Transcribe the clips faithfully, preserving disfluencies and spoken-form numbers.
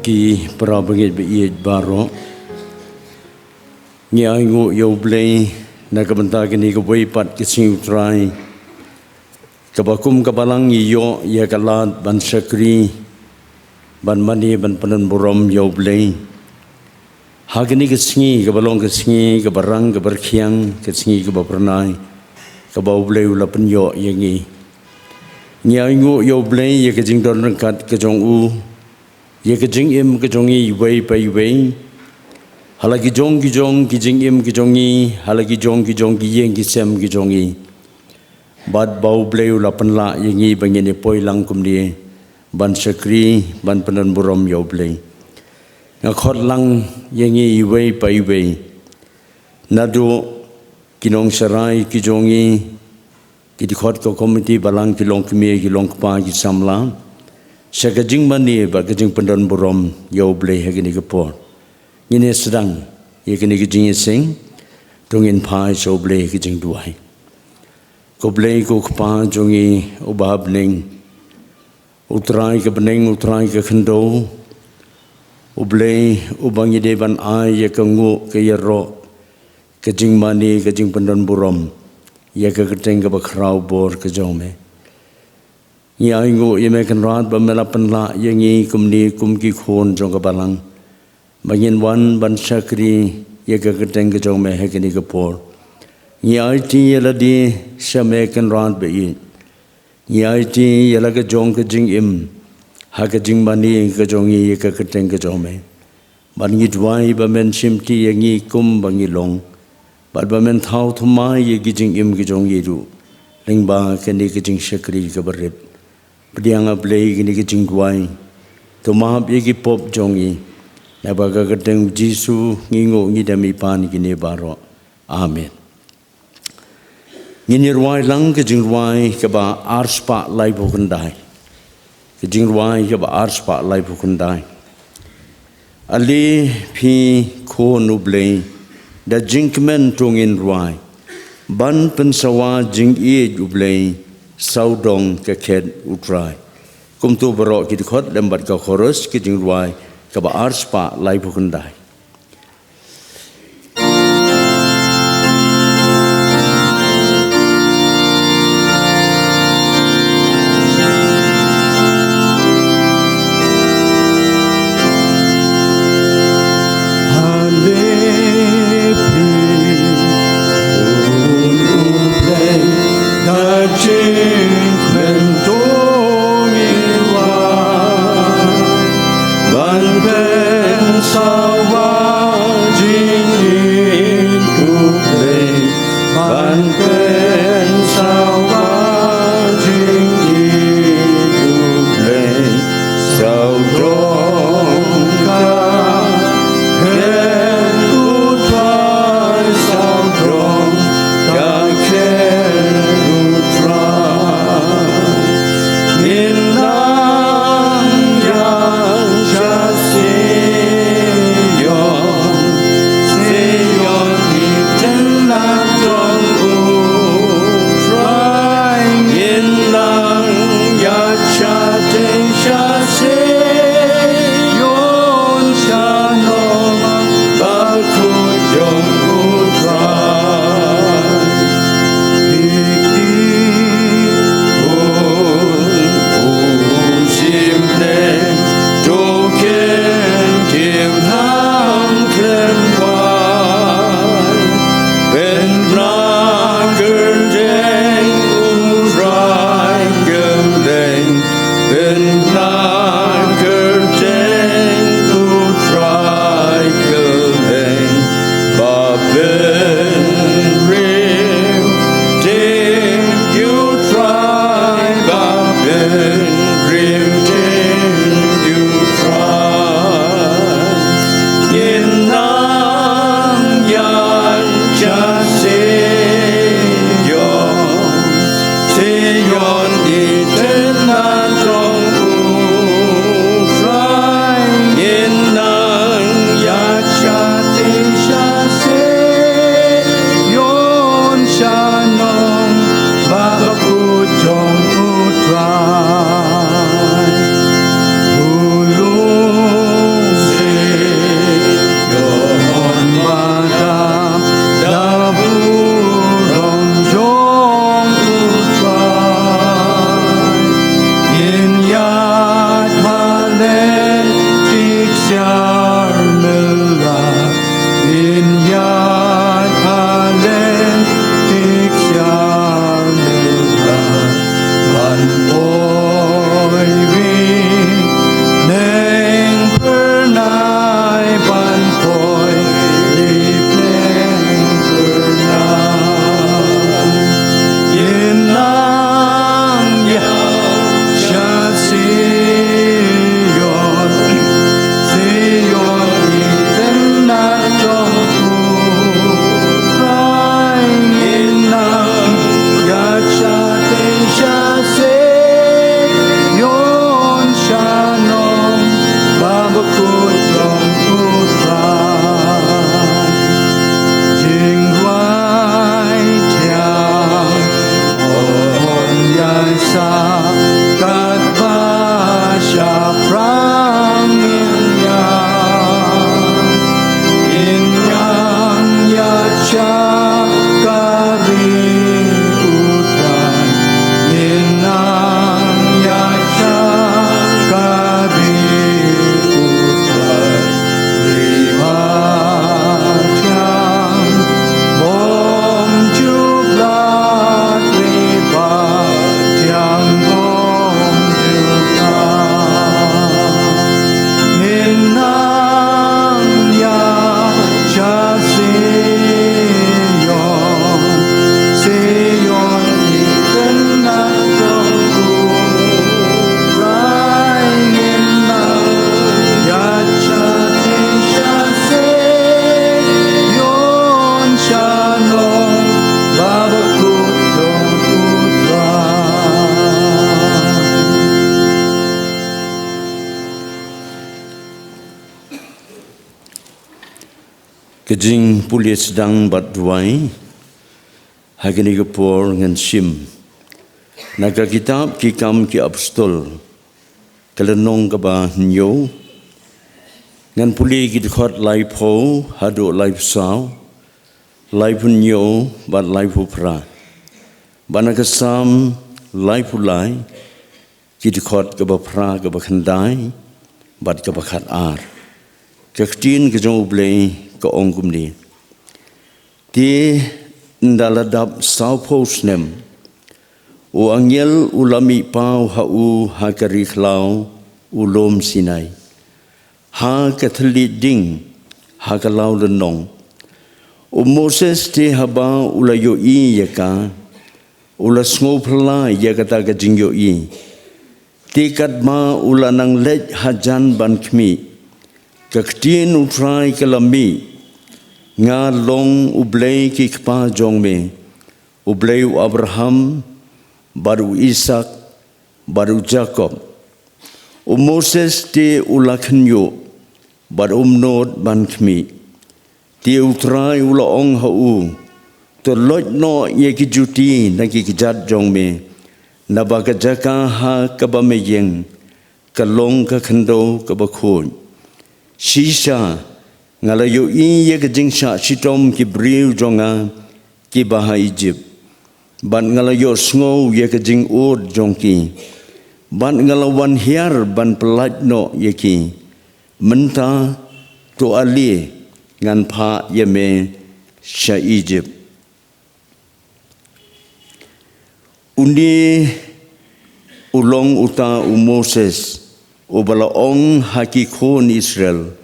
Ki para bangeit ba ïeit baroh, ngi ainguh ïa U Blei na ka bynta kane kawei pat ka sngi U Trai, kaba kum ka balang ngi ïoh ïa ka lad ban shakri, ban mane, ban pyndonburom ïa U Blei ha kane ka sngi kaba long ka sngi kaba rang, kaba rkhiang, ka sngi kaba phyrnai kaba U Blei u la pynïoh ïa ngi. Ngi ainguh ïa U Blei ïa ka jingdon ryngkat ka jong u, ïa ka jingim ka jong ngi iwei pa iwei, ha la ki jong ki jong ki jingim ki jong ngi, ha la ki jong ki jong ki ïing ki sem ki jong ngi. Bad ba U Blei u la pynlah ïa ngi ba ngin ïa poi lang kumne ban shakri, ban pyndonburom ïa U Blei. Nga khot lang ïa ngi iwei pa iwei, naduh ki nongsharai ki jong ngi, ki dkhot ka komiti balang, ki longkmie, ki longkpa, ki samla, sha ka jingmane bad ka jingpyndonburom ïa U Blei ha kane ka por. Ngin ïa sdang ïa kane ka jingïaseng, to ngin phai sha U Blei ha ka jingduwai. Ko Blei ko Kpa jong ngi uba ha bneng, U Trai ka bneng, U Trai ka khyndew, U Blei uba ngi dei ban ai ïa ka nguh, ka ïaroh, ka jingmane, ka jingpyndonburom ïa ka kyrteng kaba khraw bor ka jong me. Ngi ainguh ïa me Kynrad ba me la pynlah ïa ngi kumne kum ki khun jong ka balang, ba ngin wan ban shakri ïa ka kyrteng ka jong me ha kane ka por. Ngi aiti ïa lade sha me Kynrad ba ïeit. Ngi aiti ïa la ka jong ka jingim ha ka jingmane ka jong ngi ïa ka kyrteng ka jong me. Bad ngi duwai ba men shimti ïa ngi kum ba ngi long, bad ba men thaw thymmai ïa ki jingim ki jong ngi ruh lyngba kane ka jingshakri kaba rit. Pdiang, A Blei, kane ka jingduwai, to map ïa ki pop jong ngi. Naba ha ka kyrteng U Jisu ngi nguh, ngi dem, ngi pan ïa kine baroh. Amen. Ngin ïa rwai lang ka jingrwai kaba arspah laiphew khyndai. Ka jingrwai kaba arspah laiphew khyndai. Ale phi khun U Blei, da jingkmen to ngin rwai, ban pynsawa jingïeit U Blei, sawdong ka khet U Trai. Kumto baroh ki dkhot lem bad ka chorus, ka jingrwai kaba arspah laiphew khyndai. Jingpule sdang bad duwai. Ha kane ka por ngan shim na ka kitab Ki Kam ki Apostol, ka lynnong kaba hynñiew. Ngan pule ki dkhot laiphew haduh laiphew saw, laiphew hynñiew bad laiphew phra. Bad na ka Salm laiphew lai, ki dkhot kaba phra, kaba khyndai bad kaba khatar. Ka ktien ka jong U Blei ka ong kumne: Te ynda la dap sawphew snem, u angel u la mih paw ha u ha ka ri khlaw u lum Sinai, ha ka thylliej ding, ha ka law lynnong. U Moses te haba u la ïohi ïa ka, u la sngewphylla ïa kata ka jingïohi. Te katba u la nang leit hajan ban khmih, ka ktien U Trai ka la mih: Nga long U Blei ki kpa jong me, U Blei u Abraham, bad u Isaak, bad u Jakob. U Moses te u la khynñiuh bad um nud ban khmih. Te U Trai u la ong ha u: To loit noh ïa ki juti na ki kjat jong me, naba ka jaka ha kaba me ïeng ka long ka khyndew kaba khuid. Shisha, nga la ïohi ïa ka jingshah shitom ki briew jong nga kiba ha Ijipt, bad nga la ïohsngew ïa ka jingud jong ki, bad nga la wan hiar ban pyllait noh ïa ki. Mynta to ale, ngan phah ïa me sha Ijipt. Une u long uta u Moses uba la ong ha ki khun Israel: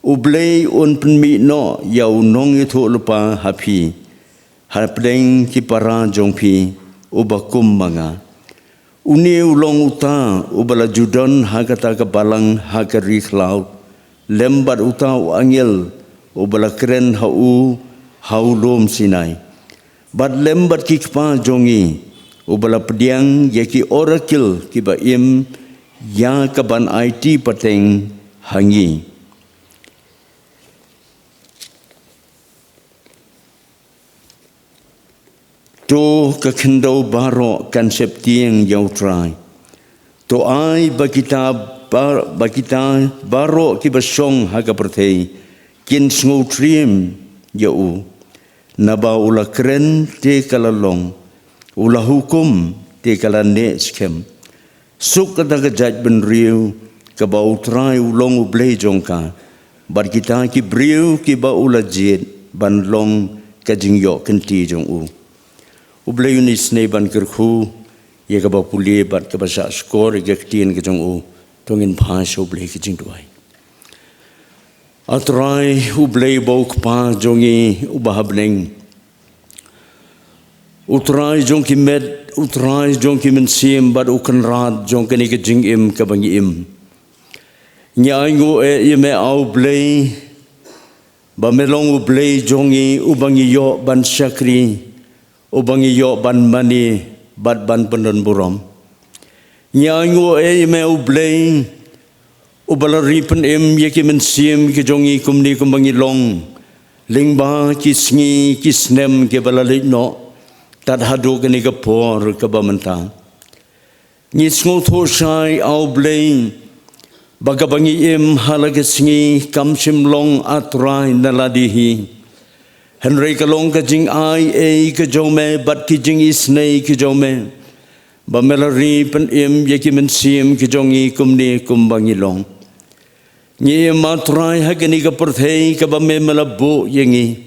U Blei un pynmih noh ïa u nongïathuhlypa ha phi, hapdeng ki para jong phi, uba kum ma nga. Une u long uta uba la ju don ha kata ka balang ha ka ri khlaw, lem bad uta u angel uba la kren ha u ha u lum Sinai, bad lem bad ki kpa jong ngi, uba la pdiang ïa ki orakel kiba im ïa ka ban aiti pateng ha ngi. To ka khyndew baroh kan sheptieng ïa U Trai. To ai ba kita bar-, ba kita baroh kiba shong ha ka pyrthei kin sngewtriem ïa u. Naba u la kren te ka la long, u la hukum te ka la neh skhem. Suk kata ka jaitbynriew kaba U Trai u long U Blei jong ka, bad kita ki briew kiba u la jied ban long ka jingïoh kynti jong u. U Blei un isynei ban kyrkhu ïa kaba pule bad kaba shahshkor ïa ka ktien ka jong u. To ngin phai sha U Blei ka jingduwai. A Trai, U Blei uba u Kpa jong ngi uba ha bneng, U Trai jong ki met, U Trai jong ki mynsiem, bad U Kynrad jong kane ka jingim kaba ngi im. Ngi ainguh eh ïa me, A U Blei, ba me long U Blei jong ngi, uba ngi ïoh ban shakri, uba ngi ïoh ban mane bad ban pyndonburom. Ngi ainguh eh ïa me, U Blei, uba la ri pynim ïa ki mynsiem ki jong ngi kumne kumba ngi long, lyngba ki sngi ki snem kiba la leit noh, tad haduh kane ka por kaba mynta. Ngi sngewthuh shai, A U Blei, ba kaba ngi im ha la ka sngi kam shym long, A Trai, na lade hi. Hynrei ka long ka jingai ei ka jong me bad ki jingisynei ki jong me, ba me la ri pynim ïa ki mynsiem ki jong ngi kumne kumba ngi long. Ngi im, A Trai, ha kane ka pyrthei kaba me, me la buh ïa ngi.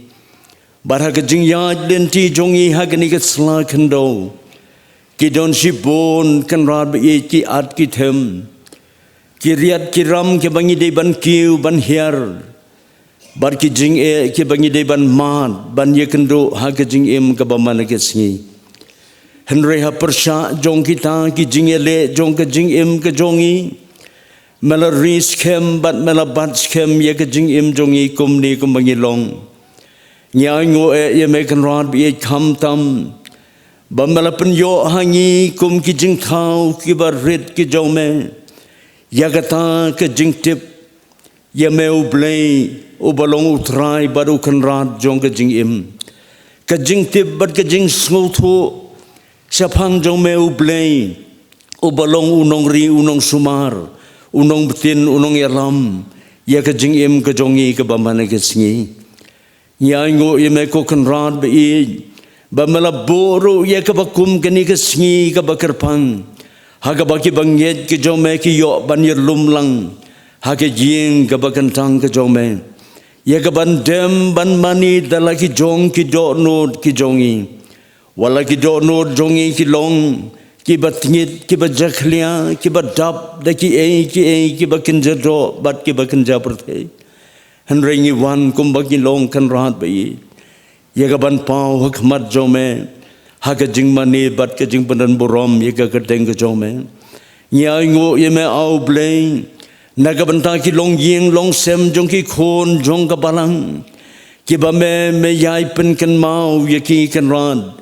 Bad ha ka jingïaid lynti jong ngi ha kane ka sla khyndew, ki don shibun, Kynrad ba ïeit, ki at ki them, ki riat ki ram kiba ngi dei ban kiew ban hiar, bad ki jingeh kiba ngi dei ban mad ban ïakynduh ha ka jingim kaba man la ka sngi. Hynrei ha pyrshah jong kita ki jingïaleh jong ka jingim ka jong ngi, me la ri skhem bad me la bat skhem ïa ka jingim jong ngi kumne kumba ngi long. Ngi ainguh eh ïa me, Kynrad ba ïeit, khamtam ba me la pynïoh ha ngi kum ki jingthaw kiba rit ki jong me ïa kata ka jingtip Ïa me U Blei, uba long U Trai bad U Kynrad jong ka jingim, ka jingtip bad ka jingsngewthuh shaphang jong me U Blei, uba long U Nongri, U Nongsumar, U Nongbtin, U Nongïalam ïa ka jingim ka jong ngi kaba man la ka sngi. Ngi ainguh ïa me ko Kynrad ba ïeit, ba me la buh ruh ïa kaba kum kane ka sngi kaba kyrpang, ha kaba ki bangeit ki jong me ki ïoh ban ïalum lang ha ka ïing kaba kyntang ka jong me, ïa kaban dem ban mane da la ki jong ki dohnud ki jong ngi. Wat la ki dohnud jong ngi ki long kiba tngit, kiba jakhlia, kiba dap da kiei kiei kiba kynja doh bad kiba kynja pyrthei. Hynrei ngi wan kumba ngi long Kynrad ba ïeit, ïa kaban paw ha khmat jong me ha ka jingmane bad ka jingpyndonburom ïa ka kyrteng ka jong me. Ngi ainguh ïa me A U Blei, na ka bynta ki longïing longsem jong ki khun jong ka balang, kiba me, me ïai pynkynmaw ïa ki Kynrad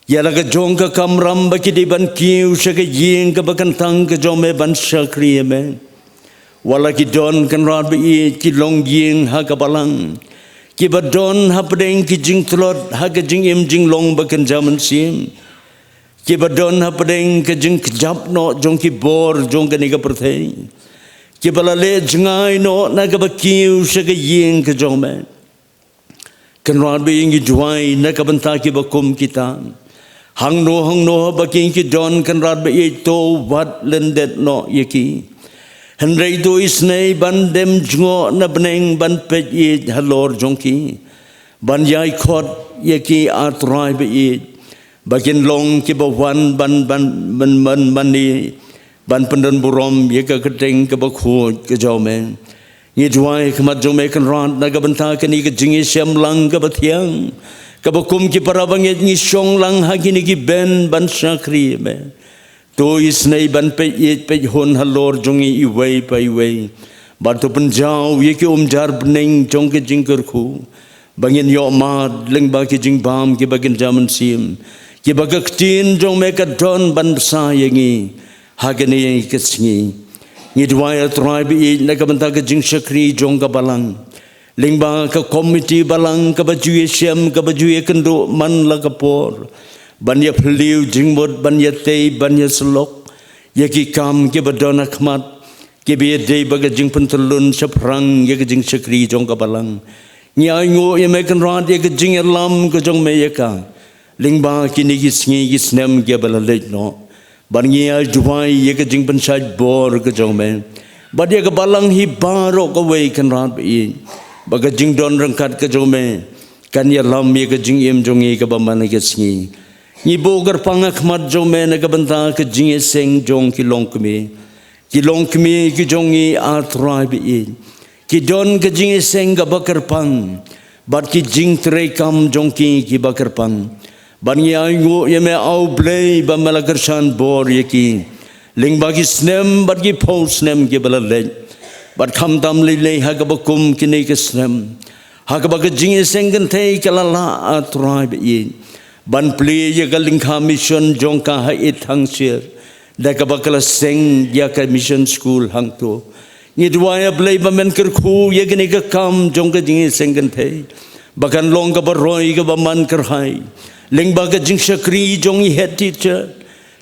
ïa la ka jong ka kamram ba ki dei ban kiew sha ka ïing kaba kyntang ka jong me ban shakri ïa me. Wat la ki don Kynrad ba ïeit ki longïing ha ka balang, kiba don hapdeng ki jingtlot ha ka jingim jinglong ba kynja mynsiem, kiba don hapdeng ka jingkjap noh jong ki bor jong kane ka pyrthei, kiba la leh jngai noh na kaba kiew sha ka ïing ka jong me. Kynrad ba ïeit, ngi duwai na ka bynta kiba kum kita. Hangno hangno ba ki, ki don Kynrad ba ïeit, to wat lyndet noh ïa ki. Hynrei to isynei ban dem jngoh na bneng ban peit ïeit halor jong ki, ban ïai khot ïa ki A Trai ba ïeit, ba kin long kiba wan ban, ban, ban, ban, ban, ban pyndonburom ïa ka kyrteng kaba khuid ka jong me. Ngi duwai ha khmat jong me Kynrad na ka bynta kane ka jingïashem lang kaba thiang, kaba kum ki para bangeit ngi shong lang ha kine ki bench ban shakri ïa me. To isynei ban peit ïeit peit hun halor jong ngi iwei pa iwei, bad to pynjaw ïa ki umjar bneng jong ka jingkyrkhu, ba ngin ïoh mad lyngba ki jingbam kiba kynja mynsiem, kiba ka ktien jong me ka don ban bsa ïa ngi ha kane ka sngi. Ngi duwai A Trai ba ïeit na ka bynta ka jingshakri jong ka balang, lyngba ka komiti balang kaba ju ïashem, kaba ju ïakynduh man la ka por, ban ïaphylliew jingmut, ban ïatei, ban ïasyllok ïa ki kam kiba don ha khmat, kiba ïadei bad ka jingpyntyllun shaphrang ïa ka jingshakri jong ka balang. Ngi ainguh ïa me Kynrad ïa ka jingïalam ka jong me ïa ka, lyngba kine ki sngi ki snem kiba la leit noh. Bad ngi ai duwai ïa ka jingpynshait bor ka jong me bad ïa ka balang hi baroh kawei Kynrad ba ïeit, ba ka jingdon ryngkat ka jong me kan ïalam ïa ka jingim jong ngi kaba man la ka sngi. Ngi buh kyrpang ha khmat jong me na ka bynta ka jingïaseng jong ki longkmie, ki longkmie ki jong ngi A Trai ba ïeit, ki don ka jingïaseng kaba kyrpang, bad ki jingtreikam jong ki kiba kyrpang. Bad ngi ainguh ïa me A U Blei ba me la kyrshan bor ïa ki lyngba ki snem bad ki phew snem kiba la leit, bad khamtam lei lei ha kaba kum kine ki snem, ha kaba ka jingïaseng kynthei ka la lah A Trai ba ïeit ban plie ïa ka lyngkha mission jong ka ha Ïeit Thangsir, da kaba ka la seng ïa ka mission school hangto. Ngi duwai A Blei ba men kyrkhu ïa kane ka kam jong ka jingïaseng kynthei, ba kan long kaba roi kaba man kyrhai, lyngba ka jingshakri jong i head teacher,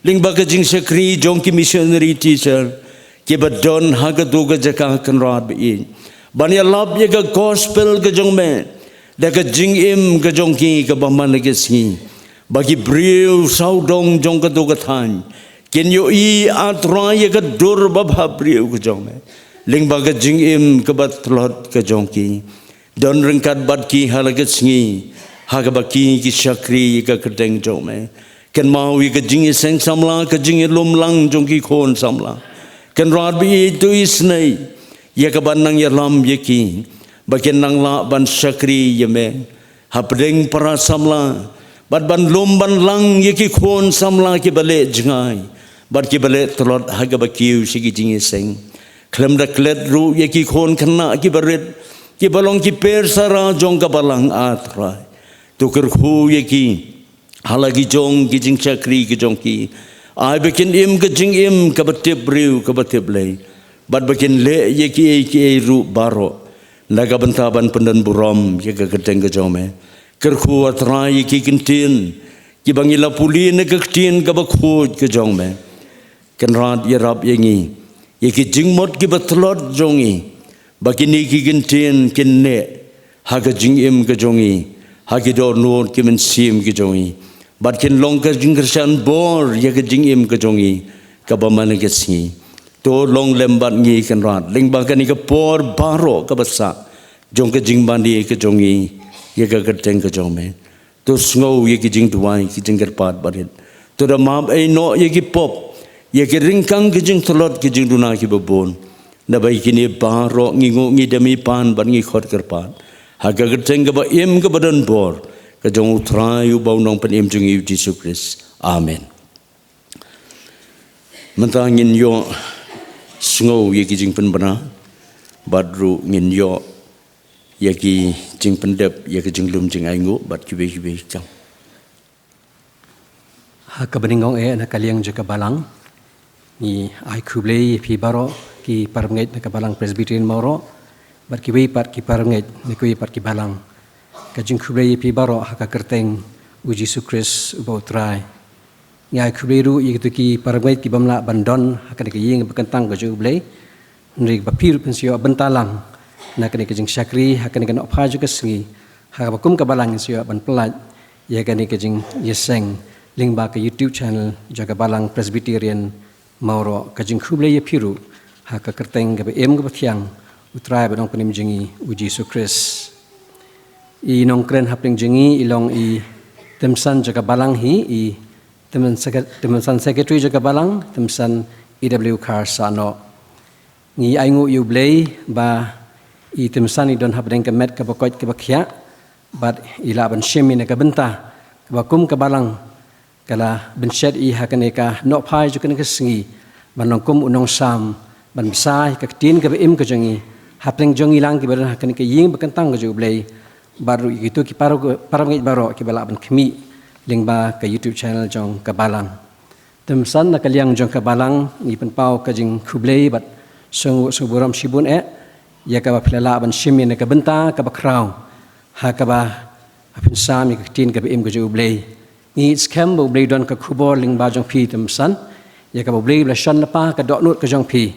lyngba ka jingshakri jong ki missionary teacher kiba don ha kato ka jaka Kynrad ba ïeit, ban ïalap ïa ka gospel ka jong me da ka jingim ka jong ki kaba man la ka sngi, ba ki briew sawdong jong kato ka thaiñ kin ïohi A Trai ïa ka dur babha briew ka jong me, lyngba ka jingim kaba tlot ka jong ki. Don ryngkat bad ki ha la ka sngi, ha kaba ki, ki shakri ïa ka kyrteng jong me. Kynmaw ïa ka jingïaseng samla, ka jingïalum lang jong ki khun samla. Kynrad ba ïeit, to isynei ïa kaban nang ïalam ïa ki, ba kin nang lah ban shakri ïa me hapdeng para samla, bad ban lum ban lang ïa ki khun samla kiba leh jngai bad kiba leh tlot ha kaba kiew sha ki jingïaseng. Khlem da klet ruh ïa ki khun khynnah kiba rit, kiba long ki persara jong ka balang, A Trai. To kyrkhu ïa ki ha la ki jong ki jingshakri ki jong ki. Ai ba kin im ka jingim kaba tip briew kaba tip Blei. bad ba kin leh ïa kiei kiei ruh baroh na ka bynta ban pyndonburom ïa ka kyrteng ka jong me. Kyrkhu, A Trai, ïa ki kyntien kiba ngi la pule na ka ktien kaba khuid ka jong me. Kynrad, ïarap ïa ngi ïa ki jingmut kiba tlot jong ngi, ba kine ki kyntien kin neh ha ka jingim ka jong ngi, ha ki dohnud ki mynsiem ki jong ngi, bad kin long ka jingkyrshan bor ïa ka jingim ka jong ngi kaba man la ka sngi. To long lem bad ngi, Kynrad, lyngba kane ka por baroh kaba sah jong ka jingmane ka jong ngi ïa ka kyrteng ka jong me. To sngew ïa ki jingduwai, ki jingkyrpad barit. To da map ei noh ïa ki pop, ïa ki ryngkang ki jingtlot, ki jingduna kiba bun. Naba ïa kine baroh ngi nguh, ngi dem, ngi pan bad ngi khot kyrpad ha ka kyrteng kaba im kaba don bor ka jong U Trai uba u Nongpynim jong ngi U Jisu Khrist. Amen. Mynta ngin ïoh sngew ïa ki jingpynbna bad ruh ngin ïoh ïa ki jingpyndep ïa ki jinglum jingainguh bad kiwei kiwei kam. Ha kaba nyngkong eh, na ka liang jong ka balang, ngi ai khublei ïa phi baroh ki parabangeit na ka balang Presbyterian Mawroh bad kiwei pat ki parabangeit na kiwei pat ki balang. Ka jingkhublei ïa phi baroh ha ka kyrteng U Jisu Khrist uba U Trai. Ngi ai khublei ruh ïa kito ki parabangeit ki bym lah ban don ha kane ka ïing ba kyntang ka jong U Blei. Hynrei ba phi ruh phin sa ïoh bynta lang na kane ka jingshakri ha kane ka nohphai jong ka sngi, ha kaba kum ka balang ngin sa ïoh ban pyllait ïa kane ka jingïaseng lyngba ka YouTube channel jong ka balang Presbyterian Mawroh. Ka jingkhublei ïa phi ruh ha ka kyrteng kaba im kaba thiang U Trai bad Nongpynim jong ngi U Jisu Khrist. I nongkren hapdeng jong ngi i long i tymmen san jong ka balang hi, i tymmen sek-, tymmen san secretary jong ka balang, tymmen san E W Khar Sahnoh. Ngi ainguh ïa U Blei ba i tymmen san i don hapdeng ka met kaba koit kaba khiah bad i lah ban shim ïa kane ka bynta kaba kum ka balang ka la pynshet i ha kane ka nohphai jong kane ka sngi, ban long kum u nongsam, ban bsa ïa ka ktien kaba im ka jong ngi hapdeng jong ngi lang kiba don ha kane ka ïing ba kyntang ka jong U Blei, bad ruh ïa kito ki para, parabangeit baroh kiba lah ban khmih lyngba ka YouTube channel jong ka balang. Tymmen san, na ka liang jong ka balang ngi pynpaw ka jingkhublei bad sngew, sngew burom shibun eh ïa kaba phi la lah ban shim ïa kane ka bynta kaba khraw ha kaba phin sam ïa ka ktien kaba im ka jong U Blei. Ngi ïeit skhem ba U Blei u don ka khubor lyngba jong phi tymmen san, ïa kaba U Blei u la shon lypa ha ka dohnud ka jong phi.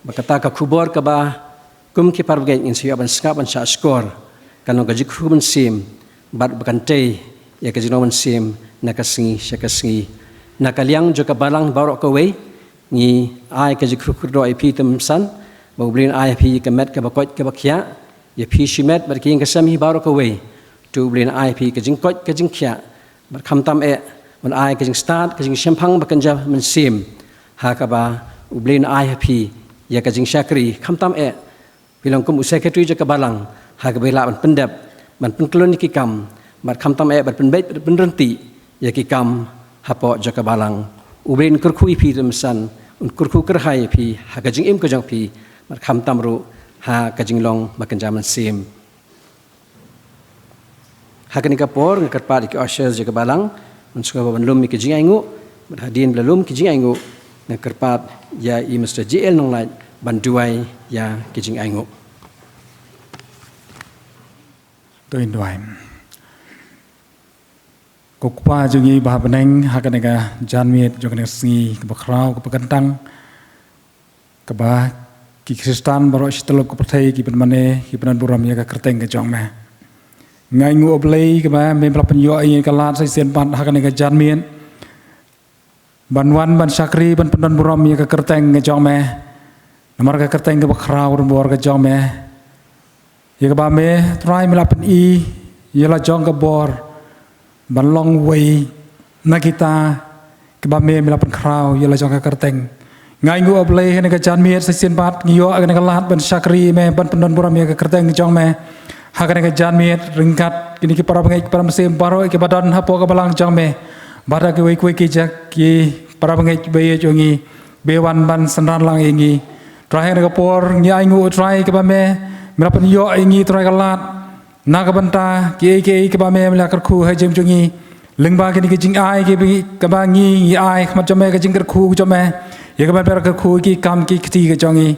Bad kata ka khubor kaba kum ki parabangeit ngin sa ïoh ban sngap ban shahshkor, kan long ka jingkyrkhu mynsiem bad ba kan tei ïa ka jinglong mynsiem na ka sngi sha ka sngi. Na ka liang jong ka balang baroh kawei, ngi ai ka jingkyrkhu kyrdoh ïa phi tymmen san, ba U Blei un ai ïa phi ka met kaba koit kaba khiah, ïa phi shimet bad ki ïing ki sem hi baroh kawei. To U Blei un ai ïa phi ka jingkoit ka jingkhiah, bad khamtam eh un ai ka jingstad, ka jingshemphang ba kynja mynsiem, ha kaba U Blei un ai ïa phi ïa ka jingshakri, khamtam eh phi long kum u secretary jong ka balang, ha kaba phi lah ban pyndep, ban pynkyllon ïa ki kam, bad khamtam eh ban pynbeit, ban pynryntih ïa ki kam hapoh jong ka balang. U Blei un kyrkhu ïa phi tymmen san, un kyrkhu kyrhai ïa phi ha ka jingim ka jong phi, bad khamtam ruh ha ka jinglong ba kynja mynsiem. Ha kane ka por nga kyrpad ïa ki ushers jong ka balang ban sngewbha ban lum ïa ki jingainguh, bad hadien ba la lum ki jingainguh, nga kyrpad ïa i Mister J L Nonglait ban duwai ïa ki jingainguh. To ngin duwai. Ko Kpa jong ngi ba ha bneng, ha kane ka janmiet jong kane ka sngi kaba khraw kaba kyntang, kaba ki Khristan baroh shi tyllup ka pyrthei ki pynmane, ki pyndonburom ïa ka kyrteng ka jong me. Nga ainguh, O Blei, kaba me la pynïoh ïa ngi ka lad sa shisien pat ha kane ka janmiet ban wan ban shakri, ban pyndonburom ïa ka kyrteng ka jong me. Namar ka kyrteng kaba khraw, ka don bor ka jong me, ïa kaba me Trai me la pyni ïa la jong ka bor ban long uwei na kita kiba me, me la pynkhraw ïa la jong ka kyrteng. Nga ainguh, O Blei, ha kane ka janmiet sa shisien pat ngi ïoh ïa kane ka lad ban shakri me, ban pyndonburom ïa ka kyrteng jong me ha kane ka janmiet ryngkat kine ki parabangeit, ki paramynsiem baroh kiba don hapoh ka balang jong me, bad ha kiwei kiwei ki jait ki parabangeit ba ïeit jong ngi ba wan ban synran lang ïa ngi. Trai, ha kane ka por ngi ainguh, Trai, kaba me, me la pynïoh ïa ngi, Trai, ka lad na ka bynta kiei kiei kiba me, me la kyrkhu ha jingim jong ngi. Lyngba kine ki jingai kiba, kaba ngi, ngi ai khmat jong me, ka jingkyrkhu jong me, ïa kaba me la kyrkhu ki kam ki kti ka jong ngi.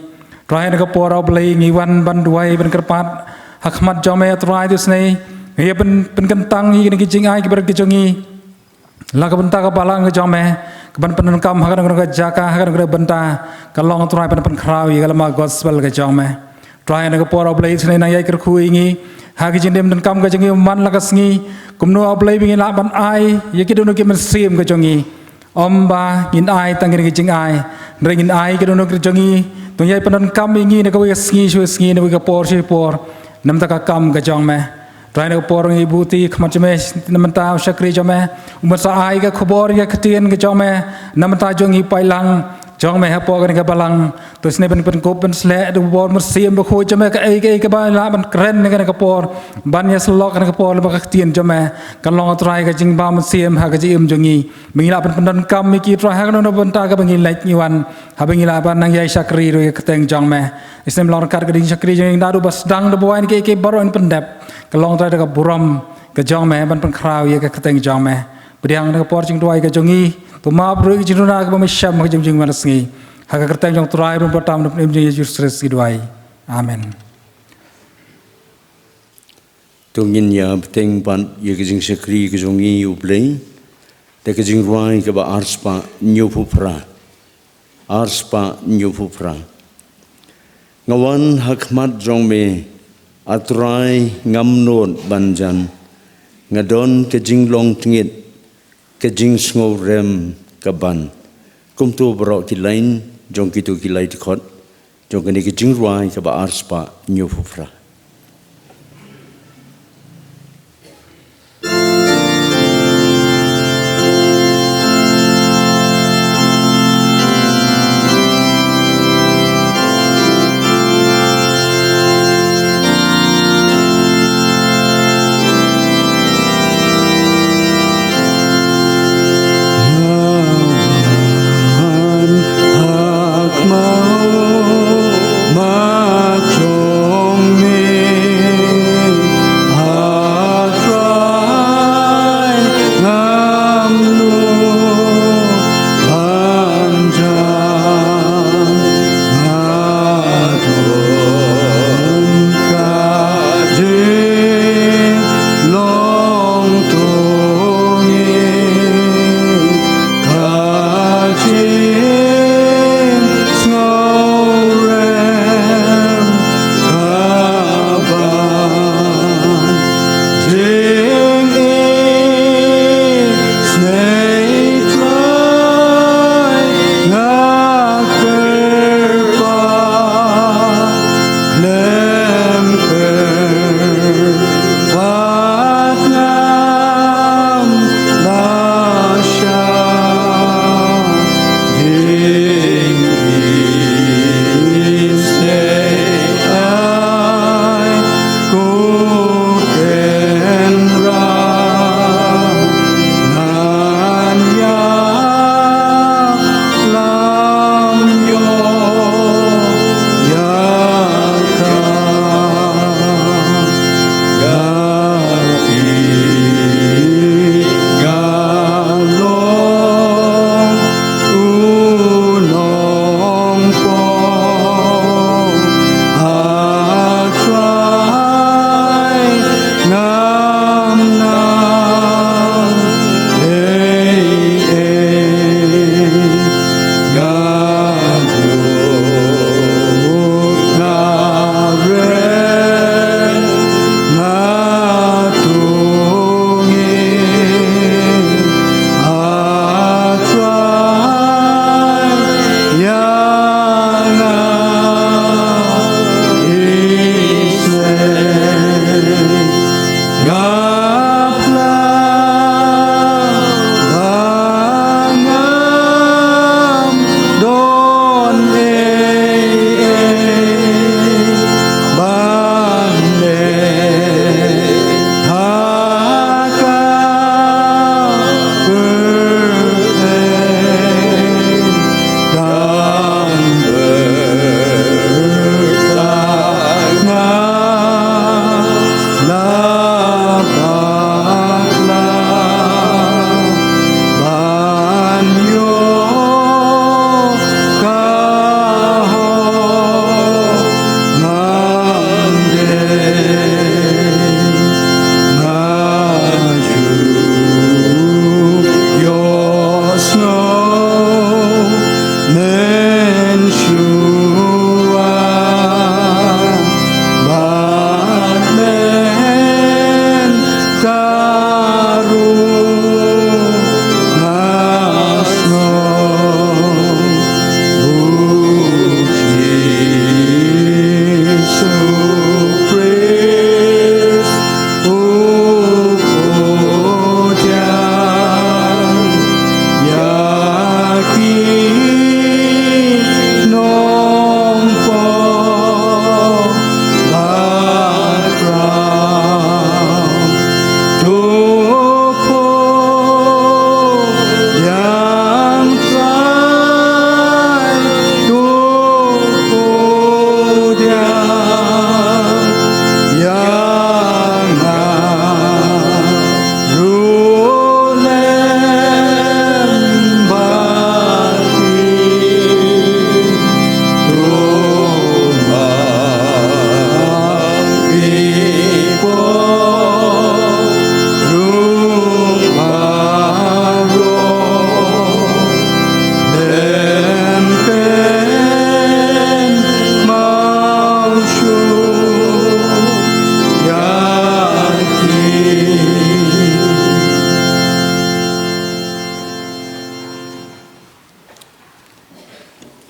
Trai, ha kane ka por, ah Blei, ngi wan ban duwai, ban kyrpad ha khmat jong me, ah Trai, te sngewbha ïa pyn, pynkyntang ïa kine ki jingai ki barit ki jong ngi la ka bynta ka balang ka jong me, ka ban pyndonkam ha kane ka jaka, ha kane ka bynta, ka long, Trai, ban pynkhraw ïa ka lama gospel ka jong me. Trai, ha kane ka por, ah Blei, te sngewbha nang ïai kyrkhu ïa ngi ha ki jingim donkam ka jong ngi man la ka sngi, kumno, ah Blei, ba ngin lah ban ai ïa ki dohnud ki mynsiem ka jong ngi. Ym ba ngin ai tang kine ki jingai, hynrei ngin ai ki dohnud ki jong ngi, to ïai pyndonkam ïa ngi na kawei ka sngi sha kawei ka sngi, na kawei ka por sha kawei ka por, na ka bynta ka kam ka jong me. Trai, ha kane ka por ngi buh ïa ka khmat jong me na ka bynta u shakri jong me, uba sa ai ka khubor ïa ka ktien ka jong me na ka bynta jong ngi paidlang jong me hapoh kane ka balang. To sngewbha ban pynkup pynsleh da u bor mynsiem bakhuid jong me, kaei kaei kaba lah ban kren ha kane ka por, ban ïasyllok ha kane ka por lyngba ka ktien jong me, kan long, ah Trai, ka jingbha mynsiem ha ka jingim jong ngi, ba ngin lah ban pyndonkam ïa ki, Trai, ha kano kano ka bynta kaba ngi leit ngi wan, haba ngi lah ban nang ïai shakri ruh ïa ka kyrteng jong me. Te sngewbha long ryngkat ka jingshakri jong ngi, naduh ba sdang, da ba wai, ïa kiei kiei baroh ngin pyndep, kan long, Trai, da ka burom ka jong me ban pynkhraw ïa ka kyrteng jong me. Pdiang ha kane ka por jingduwai ka jong ngi, to map ruh ïa ka jingduna kaba mynshem ha ka jong jingwan sngi. Ha ka kyrteng jong u Trai ba don bad ba tam, na ka bynta jong u Jisu Khrist ngi duwai. Amen. To ngin ïa bteng bad ïa ka jingshakri ka jong ngi ïa u Blei da ka jingrwai kaba arspah hynñiewphew phra. Arspah hynñiewphew phra. Nga wan ha khmat jong me, ah Trai, ngam nud ban jan, nga don ka jinglong tngit, ka jingsngewrem ka ban. Kumto baroh ki lain jong kito ki lai dkhot jong kane ka jingrwai kaba arspah hynñiewphew phra.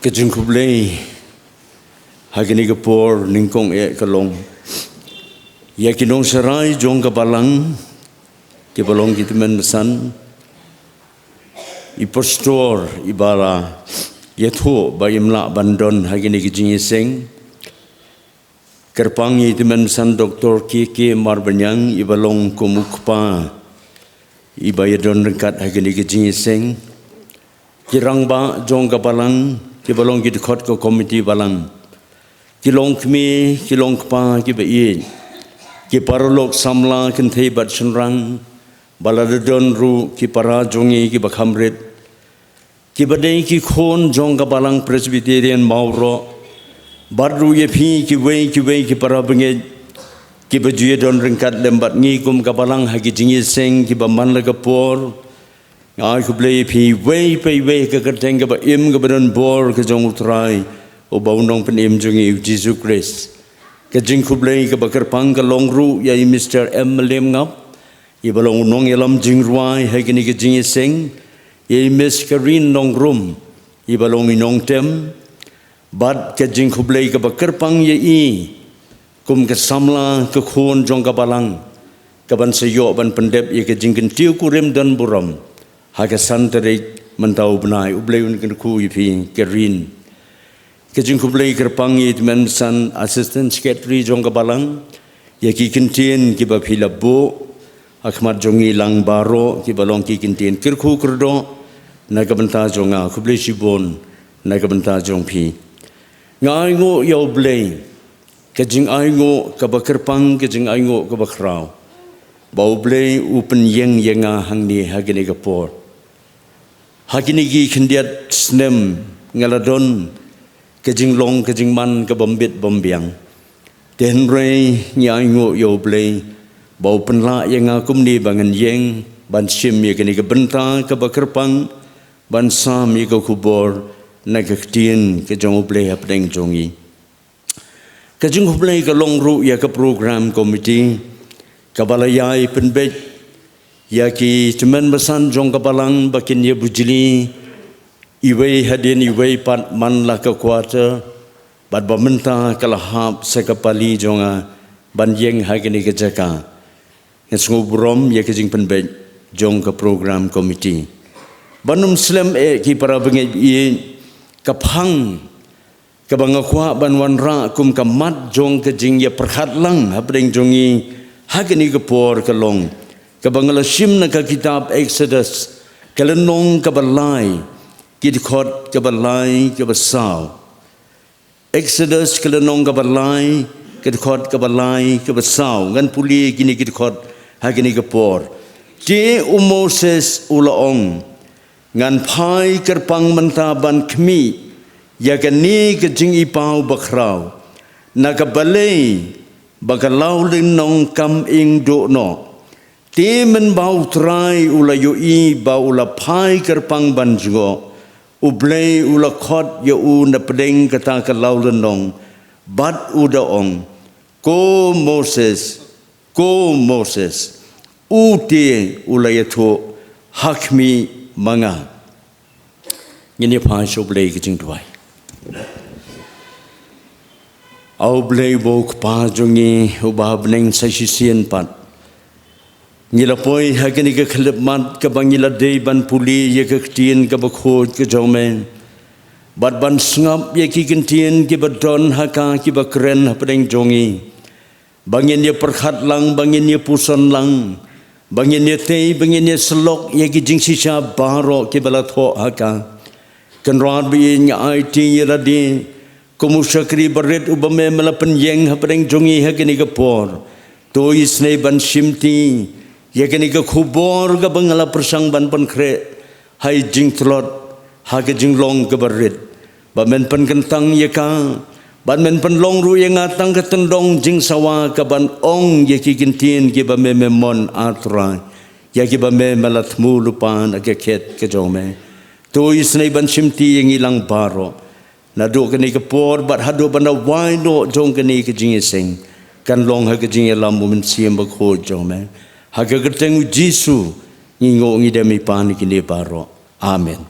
Ka jingkhublei ha kane ka por nyngkong eh ka long ïa ki nongsharai jong ka balang, kiba long ki tymmen basan, i pastor iba la ïathuh ba im lah ban don ha kane ka jingïaseng. Kyrpang ïa i tymmen basan Doktor K K Marbaniang iba long kum u kpa iba ïadon ryngkat ha kane ka jingïaseng. Ki rangbah jong ka balang, kiba long ki dkhot ka komiti balang. Ki longkmie, ki longkpa, kiba ïeit. Ki paralok samla kynthei bad shynrang, ba la da don ruh ki para jong ngi kiba kham rit, kiba dei ki khun jong ka balang Presbyterian Mawroh, bad ruh ïa phi kiwei kiwei ki para bangeit, kiba ju ïadon ryngkat lem bad ngi kum ka balang ha ki jingïaseng kiba man la ka por. Nga ai khublei ïa phi iwei pa iwei ha ka kyrteng kaba im kaba don bor ka jong U Trai, uba u Nongpynim jong ngi U Jisu Khrist. Ka jingkhublei kaba kyrpang ka long ruh ïa i Mister M Mylliemngap, iba long u nongïalam jingrwai ha kane ka jingïaseng, ïa i Miss Karin Nongrum, iba long i nongtem, bad ka jingkhublei kaba kyrpang ïa i kum ka samla ka khun jong ka balang, kaban sa ïoh ban pyndep ïa ka jingkyntiew kurim don burom ha ka san tarik mynta u bnai. U Blei un kyrkhu ïa phi Karin. Ka jingkhublei kyrpang ïa i tymmen basan Assistant Secretary jong ka balang, ïa ki kyntien kiba phi la buh ha khmat jong ngi lang baroh, kiba long ki kyntien kyrkhu kyrdoh na ka bynta jong nga. Khublei shibun na ka bynta jong phi. Nga ainguh ïa U Blei, ka jingainguh kaba kyrpang, ka jingainguh kaba khraw, ba U Blei u pynïeng ïa nga hangne ha kane ka por. Ha kine ki khyndiat snem nga la don ka jinglong ka jingman kaba ym bit bym biang. Te hynrei ngi ainguh ïa U Blei ba u pynlah ïa nga kumne ba ngan ïeng ban shim ïa kane ka bynta kaba kyrpang, ban sam ïa ka khubor na ka ktien ka jong U Blei hapdeng jong ngi. Ka jingkhublei ka long ruh ïa ka program committee, kaba la ïai pynbeit ïa ki tymmen basan jong ka balang ba kin ïa bujli iwei hadien iwei pat man la ka quarter, bad ba mynta ka la hap sa ka pali jong nga ban ïeng ha kane ka jaka. Nga sngewburom ïa ka jingpynbeit jong ka program committee. Ban ym slem eh ki para bangeit, ïa ka phang kaba nga kwah ban wanrah kum ka mat jong ka jingïapyrkhat lang hapdeng jong ngi ha kane ka por ka long kaba nga la shim na ka kitab Exodus, ka lynnong kaba lai, ki dkhot kaba lai, kaba saw. Exodus ka lynnong kaba lai, ka dkhot kaba lai, kaba saw. Ngan pule kine ki dkhot ha kane ka por. Te u Moses u la ong, ngan phai kyrpang mynta ban khmih ïa kane ka jingipaw bakhraw na ka balei ba ka lawlynnong kam ing duh noh. Te mynba U Trai u la ïohi ba u la phai kyrpang ban jngoh, U Blei u la khot ïa u na pdeng kata ka lawlynnong, bad u da ong, ko Moses, ko Moses. U te u la ïathuh, ha khmih ma nga. Ngin ïa phai sha U Blei ka jingduwai. A U Blei uba u Kpa jong ngi uba ha bneng sa shisien pat, ngi la poi ha kane ka khyllipmat kaba ngi la dei ban pule ïa ka ktien kaba khuid ka jong me, bad ban sngap ïa ki ktien kiba don ha ka kiba kren hapdeng jong ngi. Ba ngin ïa pyrkhat lang, ba ngin ïa puson lang, ba ngin ïa tei, ba ngin ïa syllok ïa ki jingshisha baroh kiba la thoh ha ka. Kynrad ba ïa nga aiti ïa lade kum u shakri barit uba me me la pynïeng hapdeng jong ngi ha kane ka por. To isynei ban shimti ïa kane ka khubor kaba nga la pyrshang ban pynkhreh ha i jingtlot, ha ka jinglong kaba rit. Ba men pynkyntang ïa ka, ba men pynlong ruh ïa nga tang ka tyndong jingsawa kaban ong ïa ki ktien kiba me me mon, A Trai, ïa kiba me me la thmu lypa na ka khet ka jong me. To isynei ban shimti ïa ngi lang baroh. Naduh kane ka por bad haduh ban da wai noh jong kane ka jingïaseng, kan long ha ka jingïalam u Mynsiem Bakhuid jong me. Ha ka kyrteng u Jisu ngi nguh ngi dem i pan kine baroh. Amen.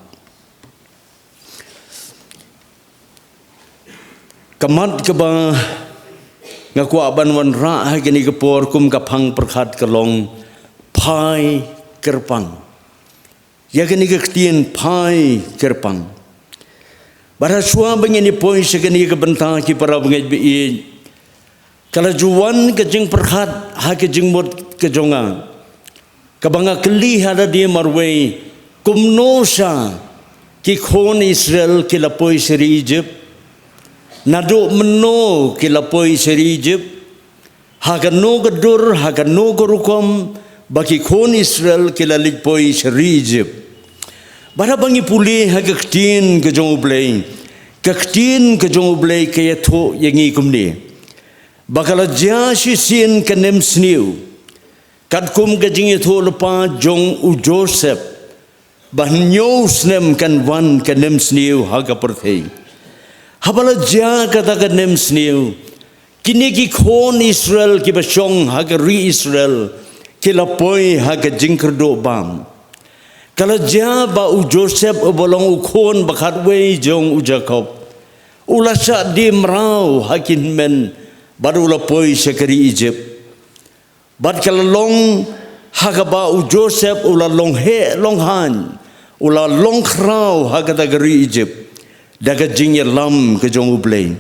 Ka mat kaba nga kwah ban wanrah ha kane ka por kum ka phang pyrkhat ka long phai kyrpang. Ïa kane ka ktien phai kyrpang. Bad ha shuwa ba ngin ïa poi sha kane ka bynta ki para bangeit ba ïeit, ka la ju wan ka jingpyrkhat ha ka jingmut ka jong nga, kaba nga kylli ha lade marwei, kumno sha ki khun Israel ki la poi sha ri Egypt? Naduh mynno ki la poi sha ri Egypt? Ha kano ka dur, ha kano ka rukom ba ki khun Israel ki la leit poi sha ri Egypt? Bad haba ngi pule ha ka ktien ka jong U Blei, ka ktien ka jong U Blei ka ïathuh ïa ngi kumne, ba ka la jia shisien ka nemsniew, katkum ka jingïathuhlypa jong u Joseph, ba hynñiew snem kan wan ka nemsniew ha ka pyrthei. Haba la jia kata ka nemsniew, kine ki khun Israel kiba shong ha ka ri Israel ki la poi ha ka jingkyrduh bam. Ka la jia ba u Joseph uba long u khun ba khatwei jong u Jakob, u la shah die mraw ha ki hynmen bad u la poi sha ka ri Egypt. Bad ka la long ha kaba u Joseph u la long heh long haiñ, u la long khraw ha kata ka ri Egypt da ka jingïalam ka jong U Blei.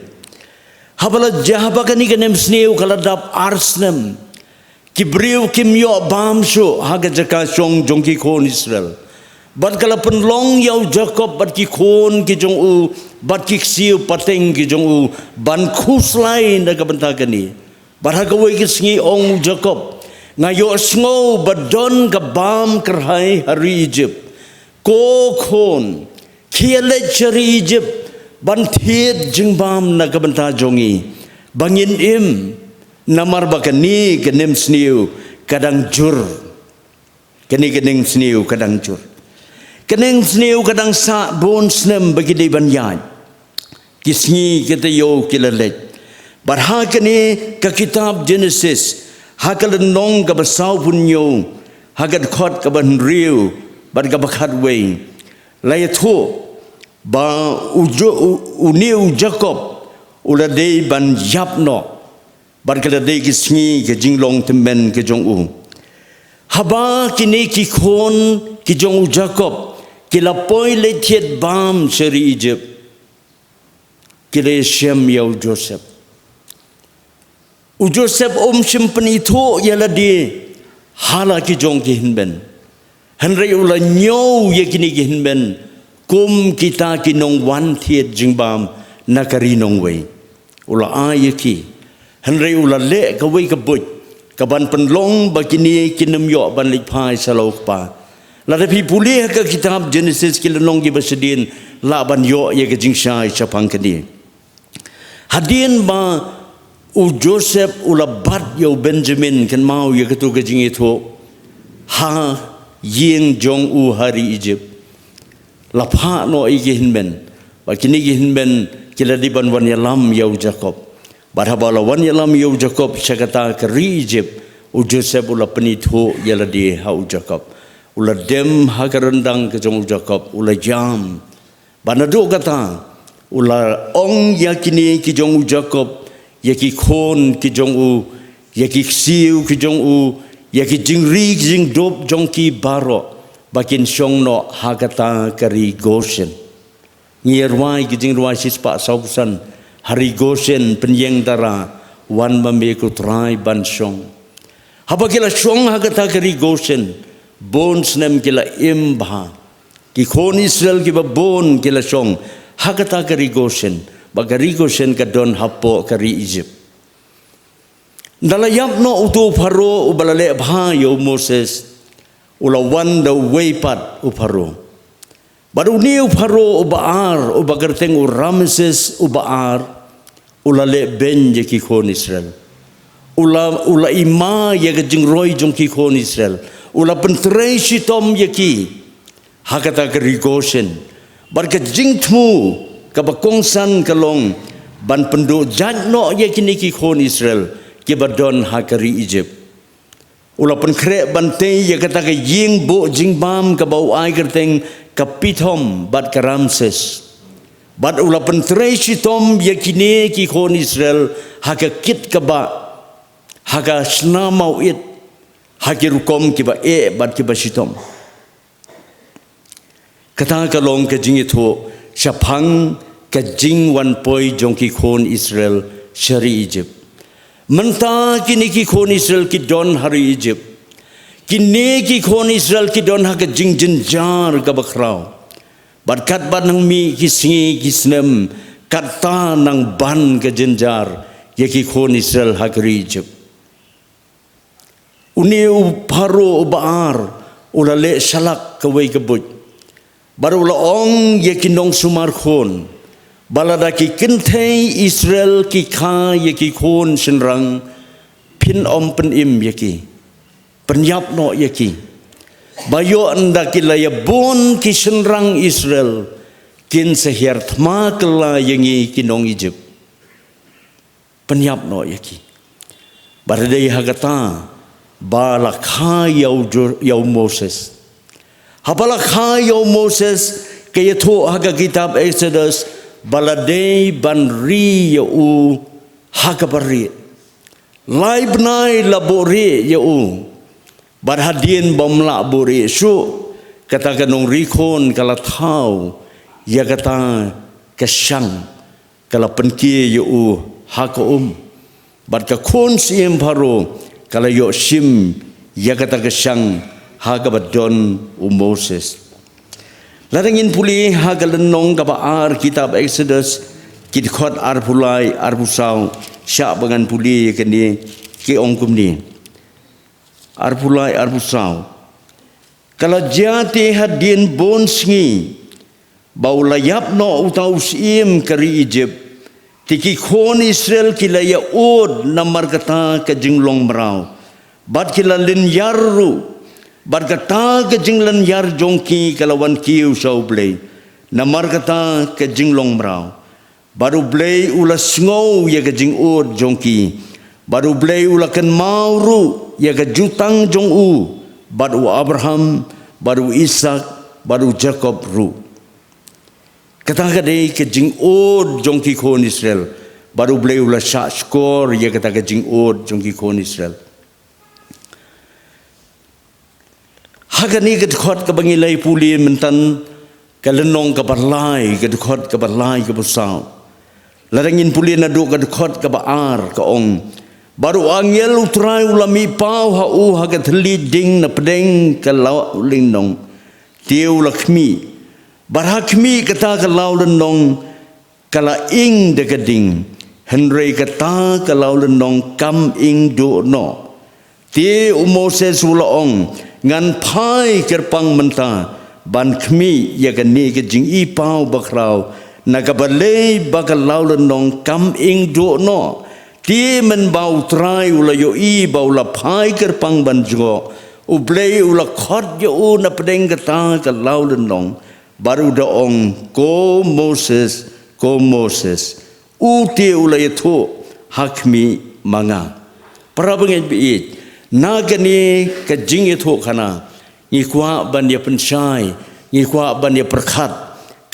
Haba la jia, haba kane ka nemsniew ka la dap ar snem, ki briew kim ïoh bam shuh ha ka jaka shong jong ki khun Israel. Bad ka la pynlong ïa u Jakob bad ki khun ki jong u bad ki ksiew pateng ki jong u ban khuslai na ka bynta kane. Bad ha kawei ka sngi ong u Jakob, nga ïohsngew ba don ka bam kyrhai ha ri Egypt. Ko khun, khie leit sha ri Egypt ban thied jingbam na ka bynta jong ngi, ba ngin im, namar ba kane ka nemsniew ka dang jur. Kane ka nemsniew ka dang jur. Ka nemsniew ka dang sah bun snem ba ki dei ban ïaid. Ki sngi ki taïew ki la leit. Bad ha kane ka kitab Genesis, ha ka lynnong kaba sawphew hynñiew, ha ka dkhot kaba hynriew bad kaba khatwei, la ïathuh ba u Jo-, u, une u Jakob u la dei ban ïap noh. Bad ka la dei ki sngi ka jinglong tymmen ka jong u. Haba kine ki khun ki jong u Jakob ki la poi leit thied bam sha ri Egypt, ki la ïashem ïa u Joseph. U Joseph um shym pynithuh ïa lade ha la ki jong ki hynmen. Hynrei u la ñiew ïa kine ki hynmen kum kita ki nongwan thied jingbam na ka ri nongwei. U la ai ïa ki. Hynrei u la leh kawei ka buit kaban pynlong ba kine kin ym ïoh ban leit phai sha la u kpa. Lada phi pule ha ka kitab Genesis ki lynnong kiba shadien, lah ban ïoh ïa ka jingshai shaphang kane. Hadien ba u Joseph u la bat ïa u Benjamin, kynmaw ïa katu ka jingïathuh, ha ïing jong u ha ri Egypt, la phah noh ïa ki hynmen, ba kine ki hynmen ki la dei ban wan ïalam ïa u Jakob. Bad haba la wan ïalam ïa u Jakob sha kata ka ri Egypt, u Joseph u la pynithuh ïa lade ha u Jakob. U la dem ha ka ryndang ka jong u Jakob, u la ïam. Bad naduh kata, u la ong ïa kine ki jong u Jakob, ïa ki khun ki jong u, ïa ki ksiew ki jong u, ïa ki jingri ki jingdup jong ki baroh, ba kin shong noh ha kata ka ri Goshen. Ngi ïa rwai ki jingrwai shispah sawphew san, ha ri Goshen pynïeng dara, wan ma me ko Trai ban shong. Haba ki la shong ha kata ka ri Goshen, bun snem ki la im bha. Ki khun Israel kiba bun ki la shong ha kata ka ri Goshen, ba ka ri Goshen ka don hapoh ka ri Egypt. Ynda la ïap noh uto u Pharaoh uba la leh bha ïa u Moses, u la wan da uwei pat u Pharaoh. Bad une u Pharaoh uba ar, uba kyrteng u Rameses uba ar, u la leh beiñ ïa ki khun Israel. U la, u la ima ïa ka jingroi jong ki khun Israel. U la pyntrei shitom ïa ki ha kata ka ri Goshen. Bad ka jingthmu kaba kongsan ka long ban pynduh jait noh ïa kine ki khun Israel kiba don ha ka ri Egypt. U la pynkhreh ban tei ïa kata ka ïing buh jingbam kaba u ai kyrteng ka Pithom bad ka Ramses. Bad u la pyntrei shitom ïa kine ki khun Israel ha ka kit ka bah, ha ka shna mawit, ha ki rukom kiba eh bad kiba shitom. Kata ka long ka jingïathuh shaphang ka jingwan poi jong ki khun Israel sha ri Egypt. Mynta kine ki khun Israel ki don ha ri Egypt. Kine ki khun Israel ki don ha ka jingjynjar kaba khraw. Bad katba nang mih ki sngi ki snem, katta nang ban ka jynjar ïa ki khun Israel ha ka ri Egypt. Une u Pharaoh uba ar u la leh shalak kawei ka buit. Bad u la ong ïa ki nongsumar khun ba lada ki kynthei Israel ki kha ïa ki khun shynrang, phin ym pynim ïa ki. Pynïap noh ïa ki. Ba ïoh ynda ki la ïabun ki shynrang Israel, kin sa hiar thma kylla ïa ngi ki nong Egypt. Pynïap noh ïa ki. Bad dei ha kata ba la kha ïa u Jo-, ïa u Moses. Haba la kha ïa u Moses, ka ïathuh ha ka kitab Exodus ba la dei ban ri ïa u ha kaba rieh. Lai bnai la buhrieh ïa u. Bad hadien bym lah buhrieh shuh, kata ka nongri khun ka la thaw ïa kata ka shang, ka la pynkhih ïa u ha ka um. Bad ka khun syiem Pharaoh ka la ïoh shim ïa kata ka shang ha kaba don u Moses. Lada ngin pule ha ka lynnong kaba ar kitab Exodus, ki dkhot arphew lai, arphew saw, shah ba ngan pule ïa kane, ki ong kumne. Arphew lai, arphew saw. Ka la jia te hadien bun sngi ba u la ïap noh uta u syiem ka ri Egypt, te ki khun Israel ki la ïaud namar kata ka jinglong mraw, bad ki la lynñiar ruh. Bad kata ka jinglynñiar jong ki ka la wan kiew sha U Blei namar kata ka jinglong mraw. Bad U Blei u la sngew ïa ka jingud jong ki. Bad U Blei u la kynmaw ruh ïa ka jutang jong u bad u Abraham, bad u Isaak, bad u Jakob ruh. Kata ka dei ka jingud jong ki khun Israel. Bad U Blei u la shah shkor ïa kata ka jingud jong ki khun Israel. Ha kane ka dkhot kaba ngi la ïa pule mynta, ka lynnong kaba lai, ka dkhot kaba lai, kaba saw. Lada ngin pule naduh ka dkhot kaba ar, ka ong. Bad u angel U Trai u la mih paw ha u ha ka thylliej ding na pdeng ka law lynnong. Te u la khmih. Bad ha khmih kata ka law lynnong ka la ing da ka ding, hynrei kata ka law lynnong kam ing duh noh. Te u Moses u la ong, ngan phai kyrpang mynta ban khmih ïa kane ka jingïohi paw bakhraw, na ka balei ba ka law lynnong kam ing duh noh. Te mynba U Trai u la ïohi ba u la phai kyrpang ban jngoh, U Blei u la khot ïa u na pdeng kata ka law lynnong. Bad u da ong, ko Moses, ko Moses. U te u la ïathuh, ha khmih ma nga. Para bangeit baieit, na kane ka jingïathuh khana, ngi kwah ban ïa pynshai, ngi kwah ban ïa pyrkhat,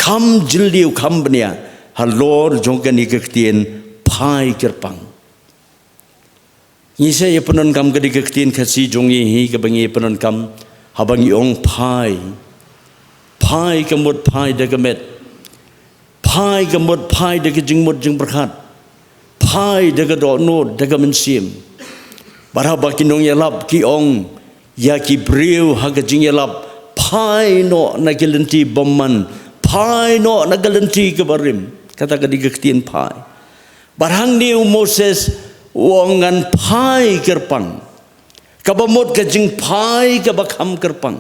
kham jylliew kham bniah, halor jong kane ka ktien phai kyrpang. Ngi sa ïa pyndonkam ka dei ka ktien Khasi jong ngi hi kaba ngi pyndonkam, haba ngi ong phai. Phai ka mut phai da ka met. Phai ka mut phai da ka jingmut jingpyrkhat. Phai da ka dohnud, da ka mynsiem. Bad haba ki nongïalap ki ong ïa ki briew ha ka jingïalap, phai noh na ki lynti bymman, phai noh na ka lynti kaba rim. Kata ka dei ka ktien phai. Bad hangne u Moses u ong ngan phai kyrpang. Kaba mut ka jingphai kaba kham kyrpang.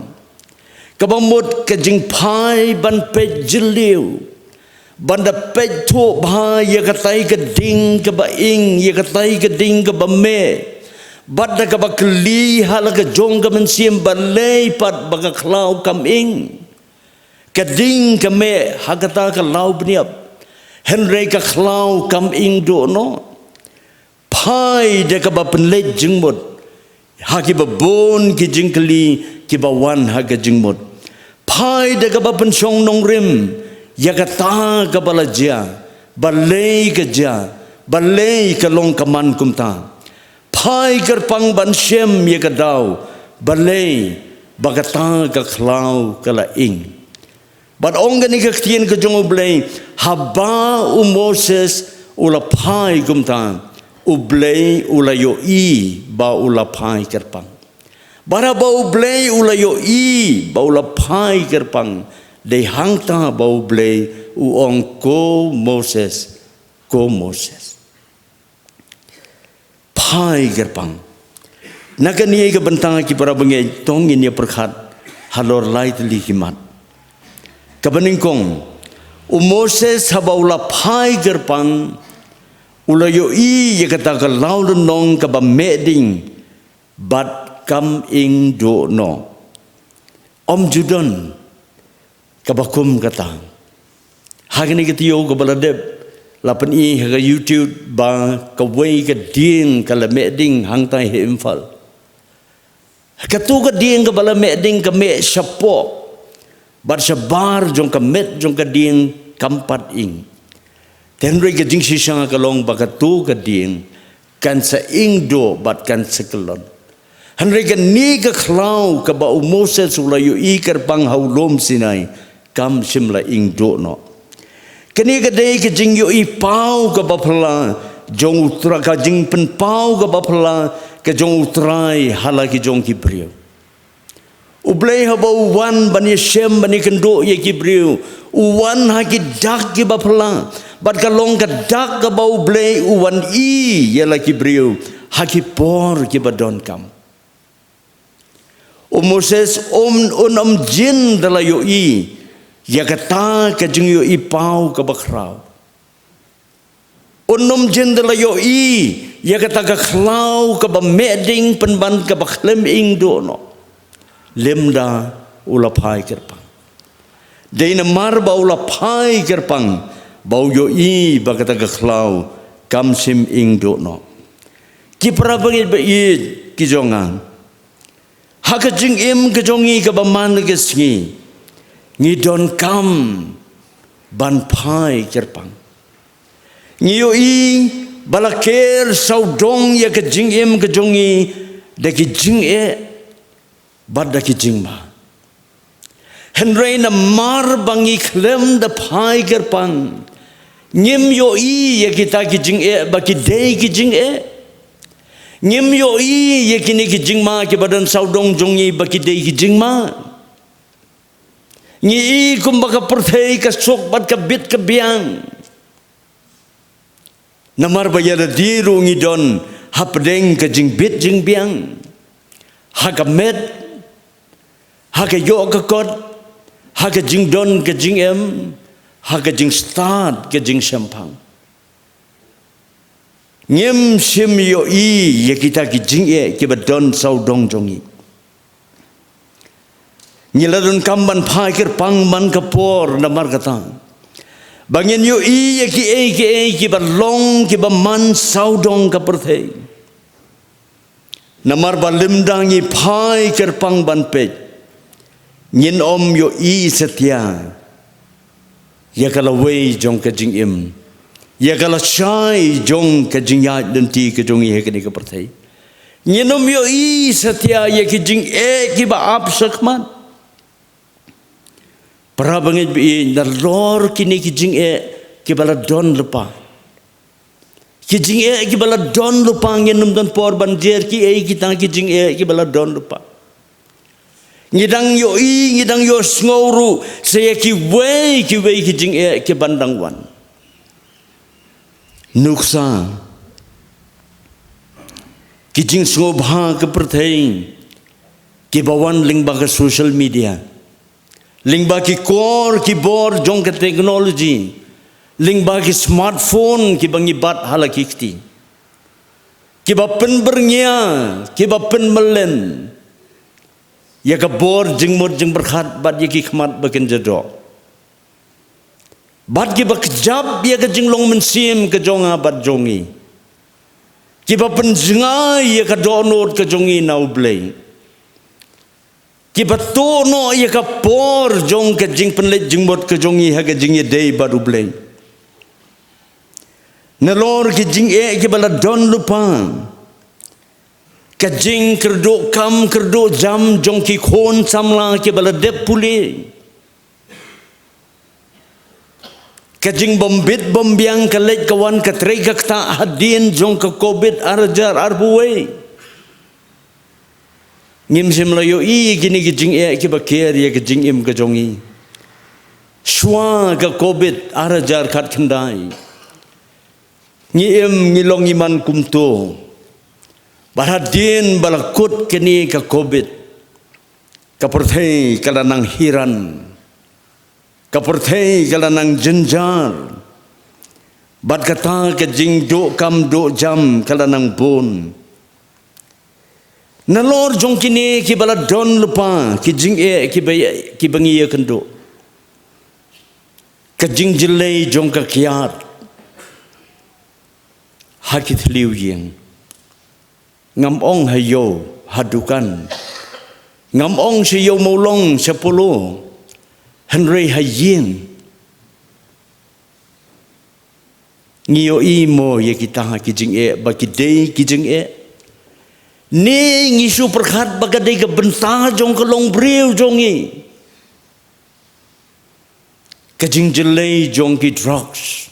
Kaba mut ka jingphai ban peit jylliew. Ban da peit thuh bha ïa katai ka ding kaba ing, ïa katai ka ding kaba meh. Bad da kaba kylli ha la ka jong ka mynsiem balei pat ba ka khlaw kam ing. Ka ding ka meh ha kata ka law bniap. Hynrei ka khlaw kam ing duh noh. Phai da kaba pynleit jingmut ha kiba bun ki jingkylli kiba wan ha ka jingmut. Phai da kaba pynshong nongrim ïa kata kaba la jia, balei ka jia, balei ka long ka man kumta. Phai kyrpang ban shem ïa ka daw, balei ba kata ka khlaw ka la ing. Bad ong kane ka ktien ka jong U Blei, haba u Moses u la phai kumta, U Blei u la ïohi ba u la phai kyrpang. Bad haba U Blei u la ïohi ba u la phai kyrpang, dei hangta ba U Blei u ong, "Ko Moses, ko Moses." Phai kyrpang. Na kane ka bynta, ki para bangeit, to ngin ïa pyrkhat halor lai tylli ki mat. Kaba nyngkong, u Moses haba u la phai kyrpang, u la ïohi ïa kata ka lawlynnong kaba meh ding, bad kam ing duh noh. Ym ju don kaba kum kata. Ha kane ka taïew kaba la dep, la pyni ha ka YouTube ba kawei ka dieng ka la meh ding hangtai ha Imphal. Katu ka dieng kaba la meh ding ka meh shapoh bad shabar jong ka met jong ka dieng, kam pat ing. Te hynrei ka jingshisha ka long ba katu ka dieng kan sa ing duh bad kan sa kyllon. Hynrei kane ka khlaw kaba u Moses u la ïohi kyrpang ha u lum Sinai, kam shym la ing duh noh. Kane ka dei ka jingïohi paw kaba phylla jong U Trai, ka jingpynpaw kaba phylla ka jong U Trai ha la ki jong ki briew. U Blei haba u wan ban ïashem ban ïakynduh ïa ki briew, u wan ha ki dak kiba phylla. Bad ka long ka dak kaba U Blei u wan ïohi ïa la ki briew ha ki por kiba donkam. U Moses um, un ym jin da la ïohi ïa kata ka jingïohi paw kaba khraw. Un ym jin da la ïohi ïa kata ka khlaw kaba meh ding pynban kaba khlem ing duh noh. Lymda u la phai kyrpang. Dei namar ba u la phai kyrpang ba u ïohi ba kata ka khlaw kam shym ing duh noh. Ki para bangeit ba ïeit ki jong nga, ha ka jingim ka jong ngi kaba man la ka sngi, ngi donkam ban phai kyrpang. Ngi ïohi ba la ker sawdong ïa ka jingim ka jong ngi da ki jingeh bad da ki jingma. Hynrei namar ba ngi khlem da phai kyrpang, ngim ïohi ïa kita ki jingeh ba ki dei ki jingeh. Ngim ïohi ïa kine ki jingma kiba don sawdong jong ngi ba ki dei ki jingma. Ngi i kumba ka pyrthei ka suk bad ka bit ka biang. Namar ba ïa lade ruh ngi don hapdeng ka jingbit jingbiang, ha ka met, ha ka ïoh ka kot, ha ka jingdon ka jingem, ha ka jingstad ka jingshemphang. Ngim shym ïohi ïa kita ki jingeh kiba don sawdong jong ngi. Ngi la donkam ban phai kyrpang man ka por, namar kata ba ngin ïohi ïa kiei kiei kiba long kiba man sawdong ka pyrthei. Namar ba lymda ngi phai kyrpang ban peit, ngin ym ïohi satia ïa ka lawei jong ka jingim, ïa ka lashai jong ka jingïaid lynti ka jong ngi ha kane ka pyrthei. Ngin ym ïohi satia ïa ki jingeh kiba ap shakhmat. Para bangeit ba ïeit, nalor kine ki jingeh kiba la don lypa. Ki jingeh kiba la don lypa, ngin ym don por ban jer kiei kita ki jingeh kiba la don lypa. Ngi dang ïohi, ngi dang ïohsngew ruh sa ïa kiwei kiwei ki jingeh kiban dang wan. Nuksa, ki jingsngewbha ka pyrthei kiba wan lyngba ka social media, lyngba ki kor ki bor jong ka technology, lyngba ki smartphone kiba ngi bat ha la ki kti, kiba pynbyrngia, kiba pynmyllen ïa ka bor jingmut jingpyrkhat bad ïa ki khmat ba kynja doh, bad kiba kjap ïa ka jinglong mynsiem ka jong nga bad jong ngi, kiba pynjngai ïa ka dohnud ka jong ngi na U Blei. Kiba tuh noh ïa ka por jong ka jingpynleit jingmut ka jong ngi ha ka jingïadei bad U Blei. Nalor ki jingeh kiba la don lypa. Ka jingkyrduh kam kyrduh jam jong ki khun samla kiba la dep pule. Ka jingbym bit bym biang ka leit ka wan ka trei ka ktah hadien jong ka covid ar hajar arphew wei. Ngim shym la ïohi kine ki jingeh kiba ker ïa ka jingim ka jong ngi. Shuwa ka covid ar hajar khatkhyndai. Ngi im ngi long ngi man kumto. Bad hadien ba la kut kane ka covid. Ka pyrthei ka la nang hiran. Ka pyrthei ka la nang jynjar. Bad kata ka jingduh kam duh jam ka la nang bun. Nalor jong kine kiba la don lypa ki jingeh kiba, kiba ngi ïakynduh. Ka jingjyllei jong ka kiad. Ha ki thliew ïing. Ngam ong ha ïew, ha dukan. Ngam ong sha ïew mawlong, sha polo. Hynrei ha ïing. Ngi ïohi mo ïa kita ki jingeh, ba ki dei ki jingeh. Ne ngi shu pyrkhat ba ka dei ka bynta jong ka longbriew jong ngi. Ka jingjyllei jong ki drugs.